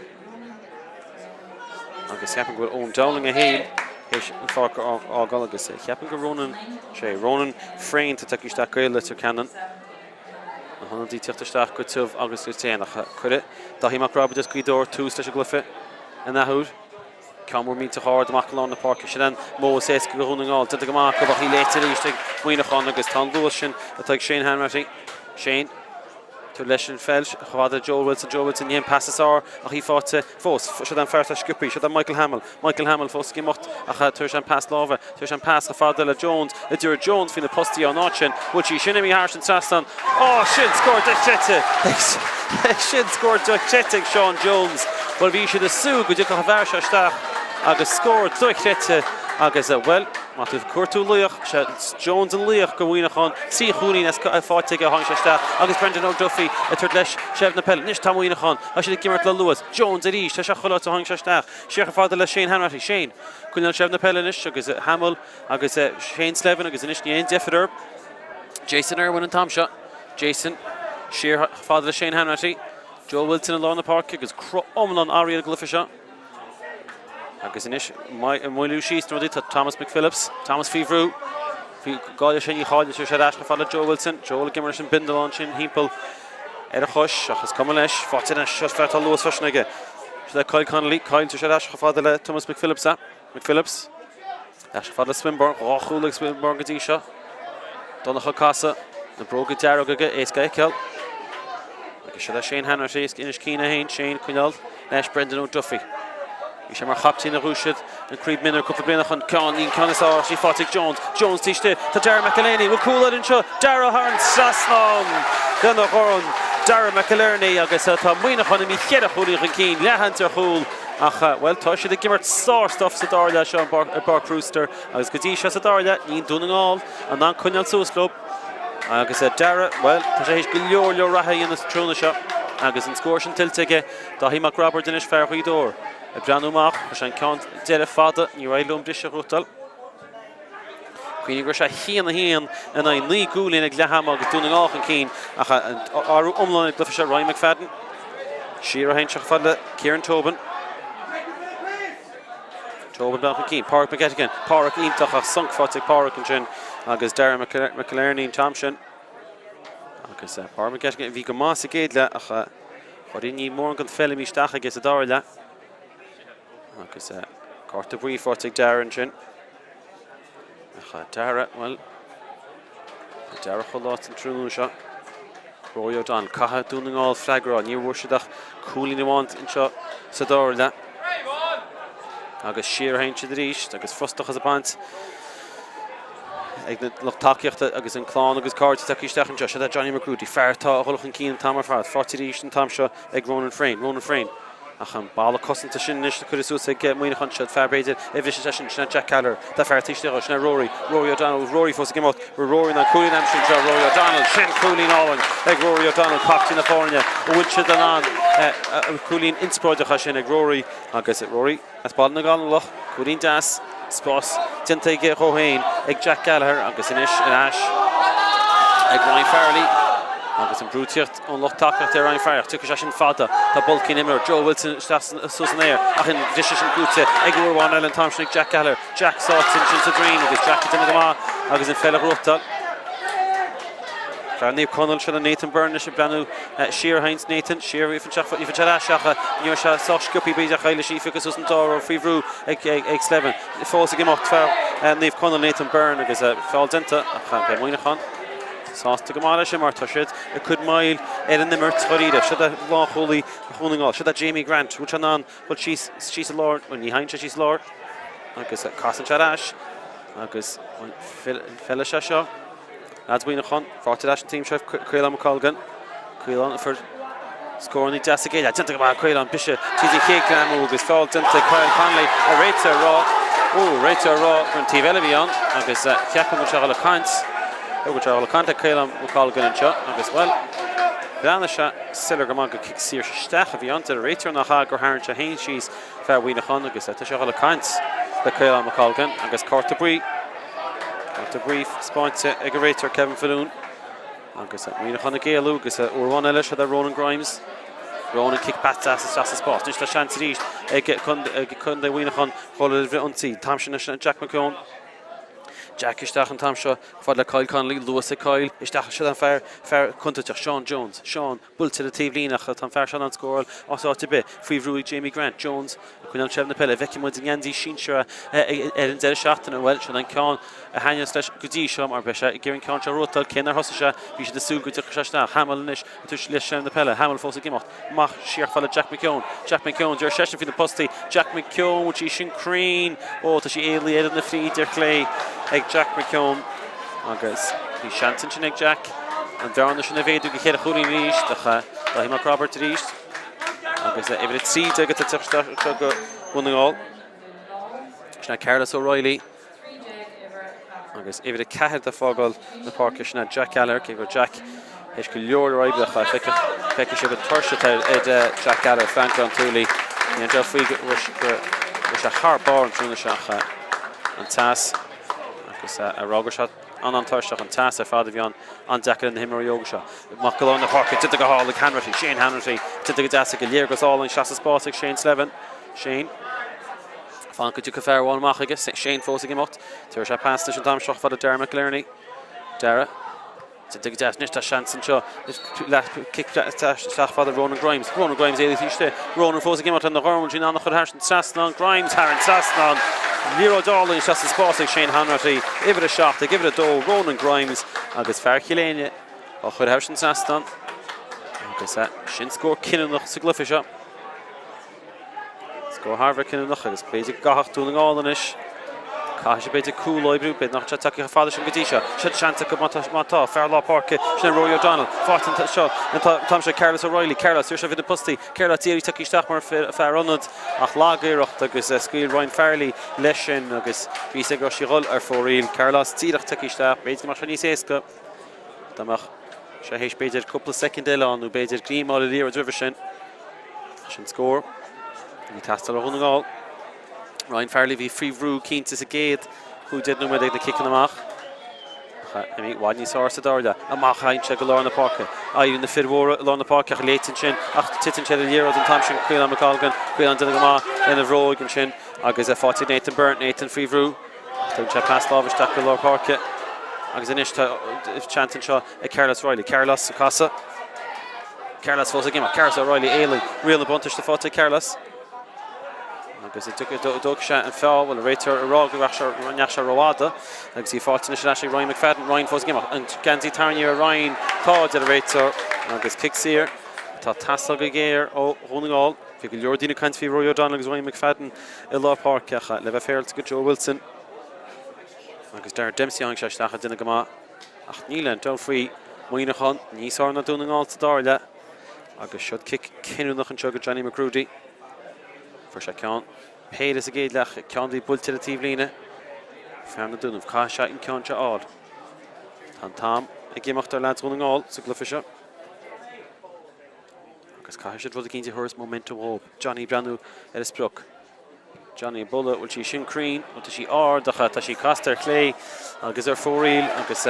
Agus ceapaim go bhfuil Eoin Dowling é féin théis an pháirc a fhágáil agus ceapaim gur Ronan, sé Ronan Frayne atá tagtha isteach Gaeil Leitir Ceanainn. Na hionadaí teacht isteach go tiubh agus go déanach. Cuireadh Daithí Mac Roibeaird as Gaoth Dobhair tús leis an gcluiche an athuair. Ceann mór millteach ard amach i lár na páirce. Sin an modh is éasca do Dhún na nGall. Déanta go maith acu ach í léite arís ag Muineachán agus tá an luas sin atá ag Shane Hanratty. Shane tar leis an pheil chomh fada le Joel Wilson. Joel Wilson ní an pas is fearr ach í faighte fós. Seo an fear atá sciobtha. Seo Michael Hamill. Michael Hamill fós ag imeacht ach tar éis an pas láimhe. Tar éis an pas chomh fada le Jones. A deir Jones faoi na postaí an áit sin. Bhfuil sí sin imithe thar an trasnán? Ó, sin scór dochreidte! Sin scór dochreidte ag Sean Jones. Bhuel, bhí siad ag súil go dtiocfadh an fear seo isteach agus scór dochreidte agus, bhuel, má tá tú ag cuartú laoch, sé Jones an laoch do Mhuineachán, 3 chúilín as faighte aige, tháinig sé isteach agus Brendan O'Duffy ag tabhairt leis seilbh na peile. Anois tá Muineachán, tá siad ag imirt le luas. Jones arís, tá sé chuile áit a tháinig sé isteach. Siar chomh fada le Shane Hanratty. Shane, coinneáil seilbh na peile anois agus Hamill agus Shane Slevin agus anois ní aon deifir orthu. Jason Irwin an t-am seo. Jason siar chomh fada le Shane Hanratty. Joel Wilson i lár na páirce agus cruth iomlán athraithe ar an gcluiche seo. Agus anois moilliú síos na rudaí tá Thomas McPhillips. Thomas faoi bhrú. Faoi gáile sin ní cháileann sé ar ais chomh fada le Joe Wilson. Joel ag imirt leis an bindealán sin thimpeall ar a chois ach is cuma leis. Faighte anois seo fear tá luas freisin aige. Seo le Kyle Connolly. Kyle tar ar ais chomh fada le Thomas McPhillips. McPhillips. Ar ais chomh fada le Swinburne. 2 chúl ag Swinburne go dtí seo. Donncha Ó Cathasaigh. Na bróga dearga aige, éasca a fheiceáil. Agus seo le Shane Hanratty, Inis Caoin 1, Shane coinneáil leis Brendan O'Duffy. Bhí sé mar chaiptín a ghnóthaigh siad an Craobh Mionúr cúpla bliain ó shin. Ceann, ní an ceann is fearr, sí faighte ag Jones. Jones taobh istigh. Tá Dara McElhinney. Bhfuil cúl eile anseo? Dara thar an trasnán lena dhorn. Dara McInerney agus tá Muineachán imithe cheithre chúilín chun cinn, leathsheans ar chúl ach, bhuel, tá siad ag imirt sár-stuif sa dara leath seo i bPáirc Brewster agus go dtí seo sa dara leath níl Dún na nGall in ann coinneáil suas leo. Agus Dara, bhuel, tá sé théis go leor leor reatha a dhéanamh sa tráthnóna seo agus an scór sin tuillte aige. Dáithí Mac Roibeaird anois, fear Ghaoth Dobhair, ag breathnú amach, chuir sé an ceann deiridh fada, níor éirigh leo an briseadh a ghnóthachtáil. Cuimhnigh go raibh sé 1, 1 in aghaidh 9 gcúilín ag leath ama agus Dún na nGall chun cinn ach an athrú iomlán ar an gcluiche seo Ryan McFadden siar a théann sé chomh fada le Kieran Tobin. Tobin bealach chun cinn, Pádraig McGettigan, Pádraig iontach ach sonc faighte ag Pádraig ansin agus Dara McInerney an t-am sin. Agus Pádraig McGettigan a bhí go maith sa gcéad leath ach chuir ní mórán den pheil imithe isteach aige sa dara leath. Agus cárta buí faighte ag Dara ansin. Ach Dara, bhuel, tá Dara chomh lách an tráthnóna seo. Rory O'Donnell, caithfidh Dún na nGall freagra, níor bhfuair siad ach cúilín amháin anseo sa dara leath. Agus siar a théann siad arís agus frustrachas ag baint ag na lucht tacaíochta agus an clann agus cairde tagtha isteach anseo. Seo é Johnny McGroody, fear atá ag dul chun cinn an t-am ar fad. Faighte arís an t-am seo ag Ronan Frayne. Ronan Frayne. Ach an balla cosanta sin anois curtha suas ag Muineachán. Seo fear b'fhéidir a bhrisfidh sé sin. Sin é Jack Gallagher. Tá fear taobh istigh dhó. Sin é Rory. Rory O'Donnell. Rory fós ag imeacht. Rory in ann cúilín a aimsiú anseo. Rory O'Donnell. Sin cúilín álainn ag Rory O'Donnell, captaen na foirne. An bhfuil siad in ann cúilín inspioráideach é sin ag Rory agus Rory as Baile na nGallóglach. Cúilín deas. Spás déanta aige dhó féin ag Jack Gallagher agus anois ar ais ag Ryan Farrelly agus an brú ag tíocht ón lucht tacaíochta ar Ryan Farrelly ach tiocfaidh sé sin fada. Tá Bulky an imreoir Joe Wilson isteach suas san aer ach an briseadh sin buaite ag uair amháin eile an t-am sin ag Jack Gallagher. Jack sáite ansin sa droim agus Jack ag déanamh go maith agus an pheil a ghnóthachtáil. Fear Naomh Conaill sin é Nathan Byrne anois ag breathnú siar a théanns Nathan, siar bhí sé ar ais ach ní raibh sé sách sciobtha b'fhéidir ach leis í a phiocadh suas an dá faoi bhrú ag Slevin. Fós ag imeacht fear Naomh Conaill Nathan Byrne agus feall déanta ach beidh Muineachán sásta go maith leis sin mar tá siad ag cur moill ar an imirt dháiríre. Seo é lánchúlaí Dhún na nGall. Seo é Jamie Grant. Bhfuil sé in ann dul síos síos i lár? Bhuel ní théann sé síos i lár agus casann sé ar ais agus feilfidh sé seo. Leaids Mhuineacháin, faighte ar ais an t-am seo Caolán McColgan. Caolán a fuair scóranna deasa aige. Déanta go maith Caolán, briseadh tríd an chéad ghreamú agus feall déanta ag Kyle Connolly. An réiteoir ag rá, ó, réiteoir ag rá gur an taobh eile a bhí ann agus ceapaim go bhfuil sé ag dul ag caint, go bhfuil sé ag dul ag caint le Caolán McColgan anseo agus, bhuel, bhreathnaigh sé soiléir go maith gur cic saor isteach a bhí ann. Deir an réiteoir nach ea gur tharraing sé féin síos fear Mhuineacháin agus tá sé ag dul ag caint le Caolán McColgan agus cárta buí. Cárta buí spáinte ag an réiteoir Kevin Faloon agus Muineachán ag éalú agus uair amháin eile seo é Ronan Grimes. Ronan cic pas deas isteach sa spás. Anois tá seans arís ag Contae Mhuineacháin dhul ar ionsaí. An t-am sin leis Jack McKeown. Jack isteach an t-am seo fad le Kyle Connolly, luas ag Kyle, isteach seo an fear fear contúirteach Sean Jones. Sean Buailte ar an taobhlíne ach tá an fear seo in ann scóráil as áit ar bith. Faoi bhrú ag Jamie Grant, Jones ag coinneáil seilbh na peile. Feicfidh muid i ngeansaí sinsear ar an deireadh seachtaine. Bhuel, sin an ceann a thaitneos leis go dtí seo mar beidh sé ag iarraidh an ceann seo a ghnóthachtáil. Cé nár thosaigh sé, bhí siad ag súil go dtiocfadh sé isteach. Hamill anois ag tabhairt le seilbh na peile. Hamill fós ag imeacht. Amach siar fad le Jack McKeown. Jack McKeown, deir seisean faoi na postaí. Jack McKeown, bhfuil sí sin cruinn? Ó, tá sí éalaithe ar na fríd ar chlé ag Jack McKeown. Agus bhí seans ansin ag Jack an bhearna sin a mhéadú go cheithre chúilín arís ach Dáithí Mac Roibeaird arís agus uimhir 13 atá ag teacht isteach anseo do Dhún na nGall. Sin é Carlos O'Reilly agus uimhir 4 ag fágáil na páirce sin é Jack Gallagher cé go raibh Jack théis go leor oibre ach feicfidh sibh an tuirse atá ar Jack Gallagher, fear an Ghleann tSúilí. Ní aon dabht faoi go raibh sé thar barr an tráthnóna seo ach an teas Agus a rá go raibh sé an-an-tuirseach, an teas ar fad a bhí ann, an-deacair ar na himreoirí óga seo. Amach go lár na páirce, déanta go hálainn ag Hanratty, Shane Hanratty, déanta go deas aige, léargas álainn isteach sa spás ag Shane Slevin. Shane. Fan go dtiocfaidh fear amháin amach aige, Shane fós ag imeacht. Tabharfaidh sé pas leis an t-am seo fad le Dara McInerney. Dara. Déanta go deas anois, tá seans anseo cic isteach fada Ronan Grimes. Ronan Grimes éalaithe istigh. Ronan fós ag imeacht lena dhorn, bhfuil sí in ann a chur thar an trasnán. Grimes thar an trasnán. Liathróid álainn isteach sa spás ag Shane Hanratty. Uimhir 7 ag uimhir 2, Ronan Grimes agus fear Chill Éinne á chur thar an trasnán. Agus sin scór cinniúnach sa gcluiche seo. Scór thar a bheith cinniúnach agus b'fhéidir go gcaithfeadh Dún na nGall anois. Caithfidh siad b'fhéidir cúl a oibriú, b'fhéidir nach raibh sé tagtha chomh fada sin go dtí seo. Seo seans acu má tá, fear lár páirce, sin é Rory O'Donnell. Faighte anseo an t-am seo Carlos O'Reilly. Carlos, iarr sé bhí na postaí. Carlos d'iarraidh tagtha isteach mar fear ionaid ach lag-iarracht agus scaoil Ryan Farrelly leis sin agus bhí fhios aige go raibh sí a dhul ar fóraoil. Carlos díreach tagtha isteach, b'fhéidir go mbeadh sé níos éasca dá mbeadh sé théis b'fhéidir cúpla soicind eile ann nó b'fhéidir greim a fháil ar liathróid roimhe sin. Sin scór. Bhí teastáil ó Dhún na nGall. Ryan Farrelly bhí faoi bhrú cinnte sa gcéad 15 nóiméad ag na ciceanna amach. Ach i bhfad níos fearr sa dara leath. Amach a théann sé go lár na páirce. Éiríonn na fir mhóra i lár na páirce ach léiteann sin ach titeann sé ar an liathróid an t-am sin Caolán McColgan. Caolán déanamh go maith lena bhróig ansin agus é faighte ag Nathan Byrne. Nathan faoi bhrú. Tugann sé pas láimhe isteach go lár páirce agus anois tá seans anseo ag Carlos Reilly. Carlos ag casadh. Carlos fós ag imeacht. Carlos O'Reilly éalaigh. Riail na buntáiste faighte ag Carlos. Agus an dtógfaidh sé an feall, bhuel, an réiteoir ag rá go ndeachaigh sé rófhada agus í faighte anois ar ais ag Ryan McFadden. Ryan fós ag imeacht. An geansaí tarraingthe ar Ryan? Tá, deir an réiteoir. Agus cic saor atá ag teastáil go géar ó Dhún na nGall. Bhí go leor daoine ag caint faoi Rory O'Donnell agus Ryan McFadden i lár páirce ach le bheith féaráilte go Joe Wilson agus Darren Dempsey tháinig sé isteach ag déanamh go maith ach níl aon dabht faoi Muineachán níos fearr ná Dún na nGall sa dara leath agus siod cic cinniúnach anseo go Johnny McGrudy. Fuair sé ceann péire sa gcéad leath, ceann a bhí buailte ar an taobhlíne. Fear na Dúnaibh, caithfidh sé an ceann seo a fháil. Tá an t-am ag imeacht ar leaids Dhún na nGall sa gcluiche seo. Agus caithfidh siad rud eicínt a thabharfas momentum dhóibh. Johnny ag breathnú ar a sprioc. Johnny ag bualadh, bhfuil sí sin cruinn? Bhuel tá sí ard ach tá sí casta ar chlé agus ar fóraoil agus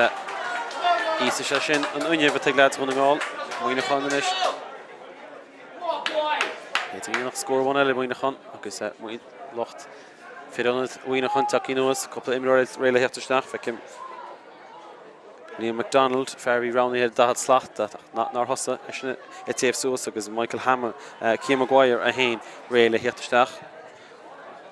íosfaidh sé sin an fhuinneamh atá ag leaids Dhún na nGall. Muineachán anois. B'fhéidir go ndéanfadh scór amháin eile Muineachán agus lucht fir ionaid Mhuineacháin tagtha anuas, cúpla imreoir réidh le theacht isteach, feicim. Liam McDonald, fear a bhí roghnaithe ar 40 slat ach nár thosaigh, eisean ag téamh suas agus Michael Hamill, Cian Maguire é féin réidh le theacht isteach.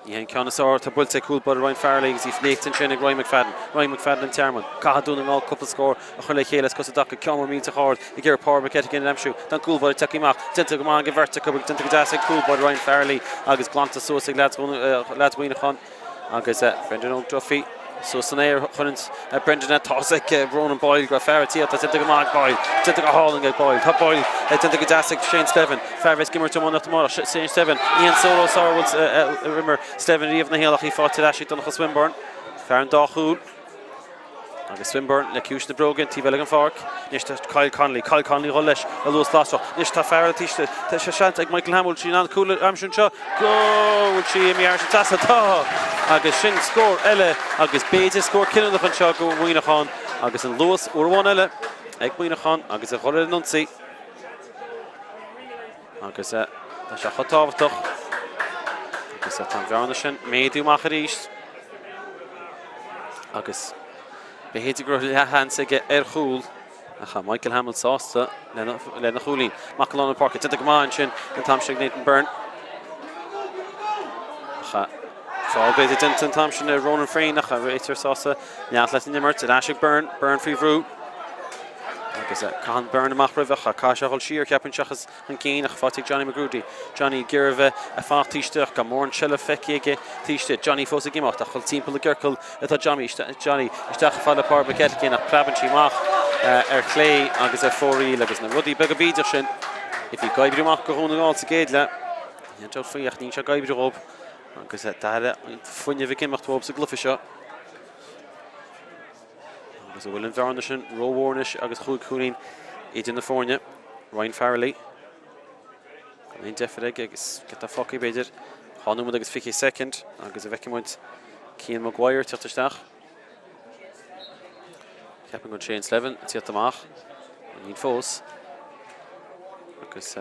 Ní hé an ceann is fearr atá buailte ag cúl báire Ryan Farrelly agus í léite ansin ag Ryan McFadden. Ryan McFadden an Tearmann. Caithfidh Dún na nGall cúpla scór a chur le chéile as cosa i dtaca. Ceann mór millteach ard ag iarraidh Paul McGettigan a aimsiú. Tá an cúl báire tagtha amach. Déanta go maith ag an bheirt acu agus déanta go deas ag cúl báire Ryan Farrelly agus glanta suas ag leaids Mhuineacháin. Agus Brendan Óg Duffy suas san aer chuireann Brendan é tá ag Ronan Boyle go raibh fear ag tíocht tá déanta go maith ag Boyle, déanta go hálainn ag Boyle. Tá Boyle déanta go deas ag Shane Slevin, fear a bheas ag imirt iománaíocht amárach. Shane Slevin, ní an solo sár a imir Slevin riamh ina shaol ach í faighte ar ais ag Donncha Swinburne, fear an dá chúl. Agus Swinburne le ciumhais na bróige an taobh eile den pháirc. Anois tá Kyle Connolly. Kyle Connolly dhul leis le luas lasrach. Anois tá fear eile taobh istigh. Tá sé seans ag Michael Hamill. Bhfuil sí in ann cúl a aimsiú anseo? Go bhfuil sí imithe thar an trasnán. Tá! Agus sin scór eile agus b'fhéidir scór cinniúnach anseo go Muineachán. Agus an luas uair amháin eile ag Muineachán agus a dhul ar an ionsaí. Agus tá sé chomh tábhachtach agus tá an bhearna sin méadú amach arís. Agus b'fhéidir go raibh leathsheans aige ar chúl ach tá Michael Hamill sásta lena chúilín. Amach go lár na páirce, déanta go maith ansin an t-am sin ag Nathan Byrne. Ach feall b'fhéidir déanta an t-am sin ar Ronan Frayne ach réiteoir sásta leanacht leis an imirt ar ais ag Byrne, Byrne faoi bhrú. Agus caitheann Byrne amach roimhe ach caithfidh sé a dhul siar, cheapfainn, seachas chun cinn ach faighte ag Johnny McGrudy. Johnny ag iarraidh a bheith ag fanacht taobh istigh ach gan mórán seilbh feicthe aige taobh istigh. Johnny fós ag imeacht ach dul timpeall na gciorcal atá Johnny. Johnny isteach fad le Pádraig McGettigan ach preabann sí amach ar chlé agus ar fóraoil agus na rudaí beaga bídeach sin a bhí ag oibriú amach go Dhún na nGall sa gcéad leath. Ní haon dabht faoi ach níl sé ag oibriú dhóibh agus d'aire an fuinneamh ag imeacht uathu sa gcluiche seo. Agus an bhfuil an bhearna sin rómhór anois agus chúig chúilín idir na foirne? Ryan Farrelly. Gan aon deifir aige agus giota fágtha b'fhéidir. 2 nóiméad agus 20 soicind agus an bhfeicfidh muid Cian Maguire ag teacht isteach. Ceapaim go bhfuil Shane Slevin ag tíocht amach. Níl fós. Agus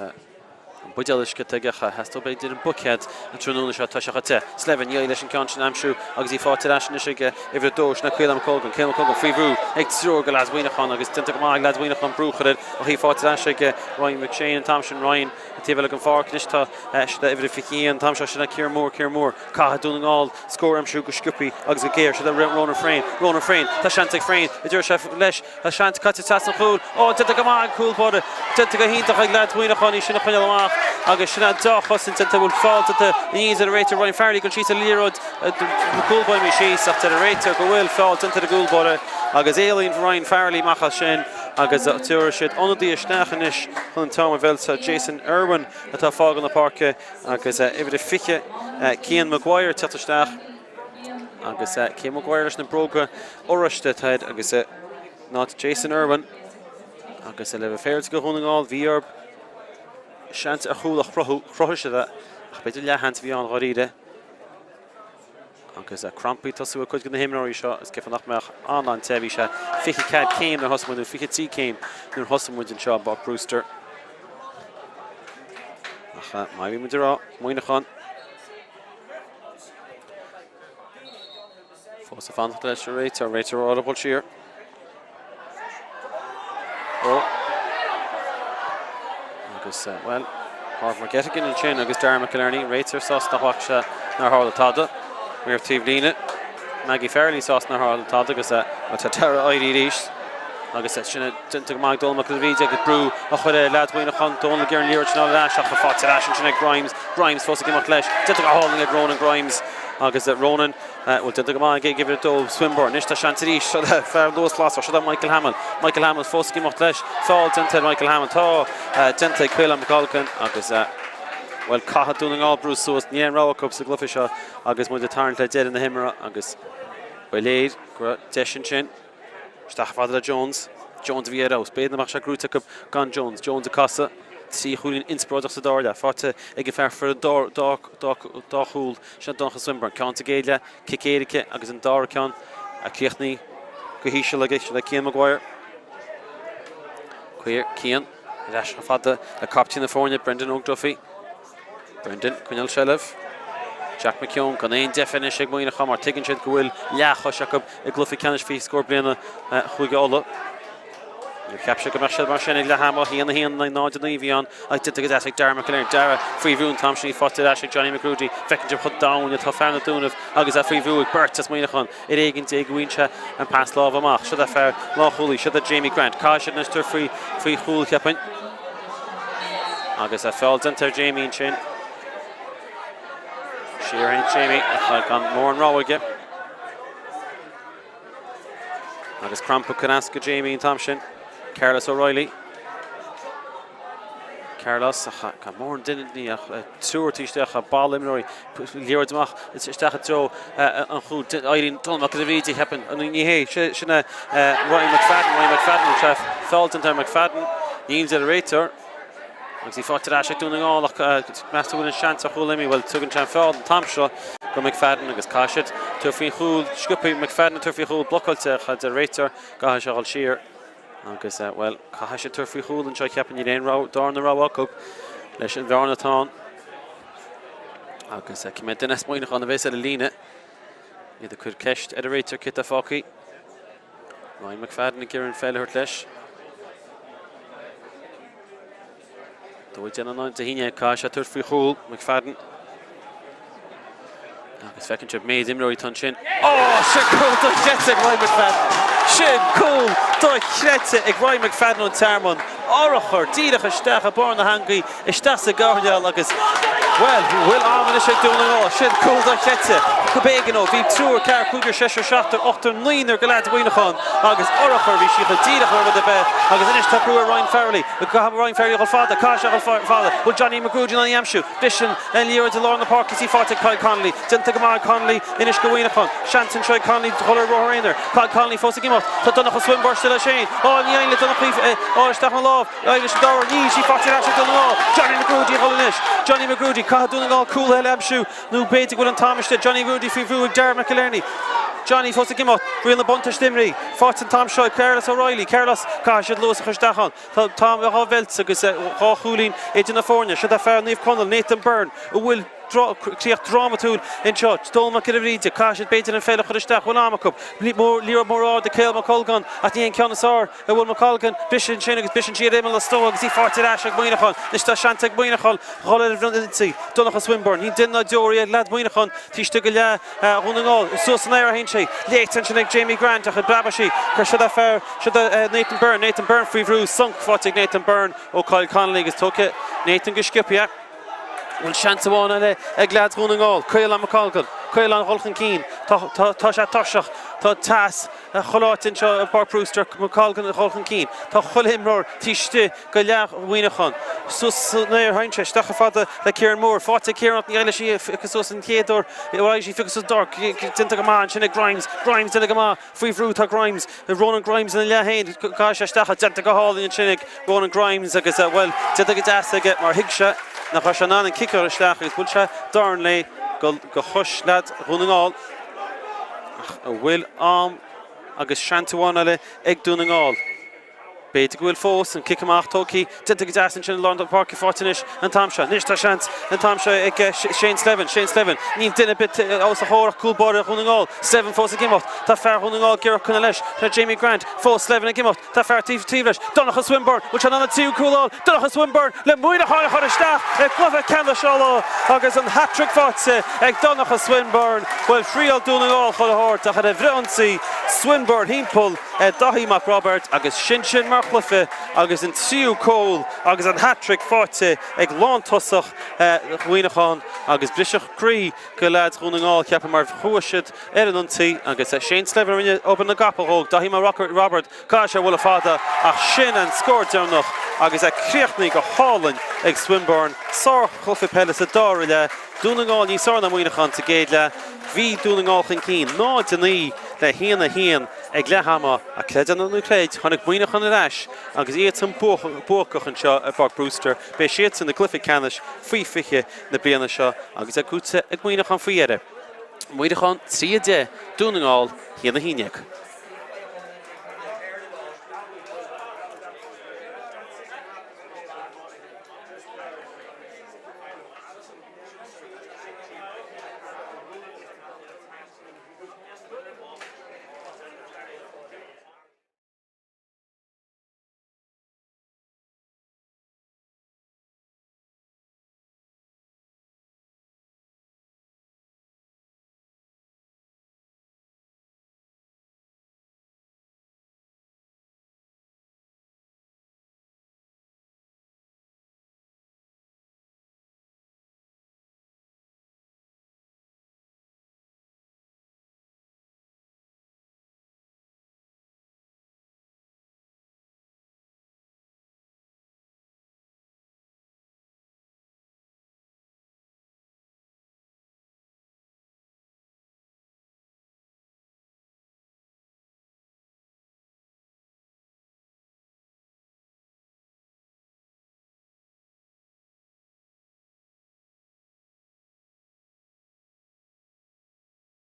An buidéal uisce atá aige ach theastódh b'fhéidir an buicéad an tráthnóna seo tá sé chomh te. Slevin, ní leis an ceann sin a aimsiú agus í faighte ar ais anois ag uimhir 2, sin é Caolán McColgan. Caolán McColgan faoi bhrú ag triúr de leaids Mhuineacháin agus déanta go maith ag leaids Mhuineacháin brú a chur air ach í faighte ar ais ag Ryan McShane an t-am sin. Ryan an taobh eile den pháirc anois tá siad uimhir 21 an t-am seo sin é Ciarán Moore. Ciarán Moore caithfidh Dún na nGall scór a aimsiú go sciobtha agus go géar. Siad Ronan Frayne. Ronan Frayne tá seans ag Frayne a deir sé leis. Tá seans caite trasna an chúil. Ó, déanta go maith ag cúl báire. Déanta go hiontach ag leaids Mhuineacháin í sin a choinneáil amach. agus sin an dea-chosaint déanta, bhfuil feall déanta níl deir an réiteoir Ryan Farrelly ag dul síos ar an liathróid, an cúl báire imithe síos ach deir an réiteoir go bhfuil feall déanta ar an gcúl báire agus éalaíonn Ryan Farrelly amach as sin agus tabharfaidh siad ionadaí isteach anois chun an t-am a mheilt. Jason Irwin atá ag fágáil na páirce agus uimhir a 20 Cian Maguire ag teacht isteach agus Cian Maguire leis na bróga oráiste atá air agus in áit Jason Irwin agus le bheith féaráilte do Dhún na nGall bhí orthu seans ar chúl a chruthú, chruthaigh siad é ach b'fhéidir leathsheans a bhí ann dháiríre. Agus crampaí ag tosú ag cuid de na himreoirí seo, is ceapaim nach mbeadh an-an-te. Bhí sé 24 céim nuair a thosaigh muid, nó 23 céim nuair a thosaigh muid anseo i bPáirc Brewster. Ach mar a bhí muid ag rá, Muineachán fós ag fanacht leis an réiteoir, réiteoir á dhul siar. Ó. Agus, bhuel, Pádraig McGettigan ansin agus Darragh McInerney, réiteoir sásta nach bhfaca sé nár tharla tada. Maor taobhlíne, Maggie Farrelly sásta nár tharla tada agus tá Darragh éirithe arís. Agus sin déanta go maith ag Dónal Mac Giolla Bhríde agus brú á chur ar leaid Mhuineacháin, Dónal ag iarraidh an liathróid sin a fháil ar ais ach faighte ar ais ansin ag Grimes. Grimes fós ag imeacht leis. Déanta go hálainn ag Ronan Grimes agus Ronan Bhuel, déanta go maith ag uimhir 2, Swinburne. Anois tá seans arís. Seo le fear Luas Lasrach. Seo do Michael Hamill. Michael Hamill fós ag imeacht leis. Feall déanta ar Michael Hamill. Tá déanta ag Caolán McColgan agus, bhuel, caithfidh Dún na nGall brú suas. Níl aon rogha acu sa gcluiche seo agus muid ag tarraingt le deireadh na himeartha agus ba léir go raibh deis ansin. Isteach fada le Jones. Jones a bhí ar fheabhas. B'fhéidir nach mbeadh sé gnóite acu gan Jones. Jones ag casadh. 3 chúilín inspioráideach sa dara leath. Faighte ag an fear fuair an dá chúl. Sin Donncha Swinburne. Ceann sa gcéad leath, cic éirice agus an dara ceann a críochnaigh go híseal aige. Sin é Cian Maguire. Cian ar ais chomh fada le captaen na foirne, Brendan Óg Duffy. Brendan, coinneáil seilbh. Jack McKeown, gan aon deifir anois ag Muineachán mar tuigeann siad go bhfuil leathchois acu i gcluiche ceannais 20 scór bliana Chúige Uladh. Níor cheap siad go mbeadh siad mar sin ag leath ama, 1, 1, 0, 9 a bhí ann ach déanta go deas ag Darragh McInerney. Darragh faoi bhrú an t-am sin, í faighte ar ais ag Johnny McGrudy. Feiceann sibh chomh domhain atá fear na Dúnaibh agus é faoi bhrú ag beirt as Muineachán. Ar éigean dé go bhfaigheann sé an pas láimhe amach. Seo é fear lánchúlaí, seo é Jamie Grant. Caithfidh siad anois tabhairt faoi chúl, cheapfainn. Agus feall déanta ar Jamie ansin. Siar féin Jamie ach gan mórán rogha aige. Agus crampa cneas go Jamie an t-am sin. Carlos O'Reilly. Carlos ach gan mórán duine ní ach triúr taobh istigh ach ball imreoirí liathróid amach isteach i dtreo an chúil. Éiríonn Dónal Mac Giolla Bhríde cheapfainn. Ní hé sin é Ryan McFadden. Ryan McFadden an tref feall déanta ar McFadden. Níl deir an réiteoir. Agus í faighte ar ais ag Dún na nGall ach meas tú bhfuil an seans ar chúl imithe? Bhuel tugann sé an feall an t-am seo go McFadden agus caithfidh siad tabhairt faoin chúl. Sciobtha McFadden ag tabhairt faoi chúl blocáilte ach deir an réiteoir go gcaithfidh sé a dhul siar. Agus, bhuel, caithfidh siad tabhairt faoi chúl anseo, cheapfainn, níl aon rogha, darna rogha acu leis an bhearna atá ann. Agus cé mhéad duine as Muineachán a bheas ar an líne? Iad ag cur ceist ar an réiteoir cé atá fágtha. Ryan McFadden ag iarraidh an pheil a thabhairt leis. Dóigh déanamh ná de híne, caithfidh sé tabhairt faoi chúl, McFadden. Agus feiceann sibh méid imreoirí atá ansin. Ó, sin cúl dochreidte ag Ryan McFadden! Sin cúl dochreidte ag Ryan McFadden ón Tearmann. Urchar díreach isteach i barr na heangaí, isteach sa gcoirnéal agus, bhuel, bhfuil am anois ag Dún na nGall. Sin cúl dochreidte. Go b'éigean ó, bhí triúr, ceathrar, cúigear, seisear, seachtar, ochtar, naonúr de leaids Mhuineacháin agus urchar, bhí sí chomh díreach mar rud ar bith agus anois tá brú ar Ryan Farrelly. Caithfidh Ryan Farrelly a dhul fada, caithfidh sé a dhul fada. Bhfuil Johnny McGrudy in ann í a aimsiú? Briseann an liathróid i lár na páirce is í faighte ag Kyle Connolly. Déanta go maith ag Connolly anois go Mhuineachán. Seans anseo ag Connolly dhul ar rothar aonair. Kyle Connolly fós ag imeacht. Tá Donncha Swinburne istigh leis féin. Á, ní éiríonn le Donncha í a fháil isteach ina lámh. Éiríonn leis an dara huair. Níl sí faighte ar ais ag Dún na nGall. Johnny McGrudy a dhul anois. Johnny McGrudy. Caithfidh Dún na nGall cúl eile a aimsiú nó b'fhéidir go bhfuil an t-am istigh. Johnny McGrudy faoi bhrú ag Darragh McInerney. Johnny fós ag imeacht. Riail na buntáiste imrithe. Faighte an t-am seo ag Carlos O'Reilly. Carlos, caithfidh siad luas a chur isteach ann. Tá an t-am dhá mheilt agus dhá chúilín idir na foirne. Seo é fear Naomh Conaill, Nathan Byrne, a bhfuil. Críoch drámatúil anseo. Dónal Mac Giolla Bhríde, caithfidh siad b'fhéidir an pheil a chur isteach, bhfuil am acu. Liathróid mór ard ag Cathal McColgan ach ní hé an ceann is fearr a bhfuil McColgan. Briseann sin agus briseann sí ar imeall an stua agus í faighte ar ais ag Muineachán. Anois tá seans ag Muineachán dhul ar an ionsaí. Donncha Swinburne, níl duine ná deoraí ag leaid Mhuineacháin taobh istigh de leath Dhún na nGall. Suas san aer a théann sí. Léite ansin ag Jamie Grant ach preabfaidh sí. Cuir siad ar fear, siad Nathan Byrne. Nathan Byrne faoi bhrú. Sonc faighte ag Nathan Byrne ó Kyle Connolly agus tógfaidh Nathan go sciobtha é. Bhfuil seans amháin eile ag leaids Dhún na nGall? Caolán McColgan. Caolán a dhul chun cinn. Tá sé tuirseach. Tá teas chuile áit anseo i bPáirc Brewster. McColgan a dhul chun cinn. Tá chuile imreoir taobh istigh de leath Mhuineacháin. Suas san aer a théann sé. Isteach chomh fada le Kieran Moore. Faighte ag Kieran ach ní éirigh leis í a phiocadh suas an chéad uair. Éirigh sí a phiocadh suas an dara. Déanta go maith ansin ag Grimes. Grimes déanta go maith. Faoi bhrú tá Grimes, Ronan Grimes ina leath féin, caithfidh sé isteach, déanta go hálainn ansin ag Ronan Grimes agus, bhuel, déanta go deas aige mar thuig sé nach raibh sé in ann an cic a chur isteach agus bhuail sé dorn léi go chois leaid Dhún na nGall. Ach an bhfuil am agus seans amháin eile ag Dún na nGall? B'fhéidir go bhfuil fós, an cic amach tógtha, déanta go deas ansin i lár na páirce faighte anois an t-am seo. Anois tá seans an t-am seo ag Shane Slevin, Shane Slevin, níl duine ar bith os a chomhair ach cúl báire Dhún na nGall. Slevin fós ag imeacht, tá fear Dhún na nGall ag iarraidh coinneáil leis, tá Jamie Grant, fós Slevin ag imeacht, tá fear taobh taobh leis, Donncha Swinburne, bhfuil sé in ann an tríú cúl a fháil? Donncha Swinburne le Muineachán a chur isteach i gcluiche ceannais Uladh agus an hat-trick faighte ag Donncha Swinburne. Bhuel thriail Dún na nGall chuile shórt ach ar an bhfrithionsaí, Swinburne thimpeall. ar Daithí Mac Roibeaird agus sin sin mar chluiche agus an tríú cúl agus an hat-trick faighte ag lántosach Mhuineacháin agus briseadh croí go leaids Dhún na nGall ceapaim mar chuaigh siad ar an ionsaí agus Shane Slevin a rinne obair na gcapall dhó, Daithí Mac Roibeaird caithfidh sé buille fada ach sin an scór deireanach agus é críochnaithe go hálainn ag Swinburne. Sár-chluiche peile sa dara leath, Dún na nGall níos fearr ná Muineachán sa gcéad leath. Bhí Dún na nGall chun cinn 0-9 le 1-1. Ag leath ama, ach creid é nó ná creid, tháinig Muineachán ar ais agus iadsan buacach anseo i bPáirc Brewster. Beidh siadsan i gcluiche ceannais faoi 20 na bliana seo agus é buaite ag Muineachán faoi dheireadh. Muineachán 3, 10, Dún na nGall 1, 11.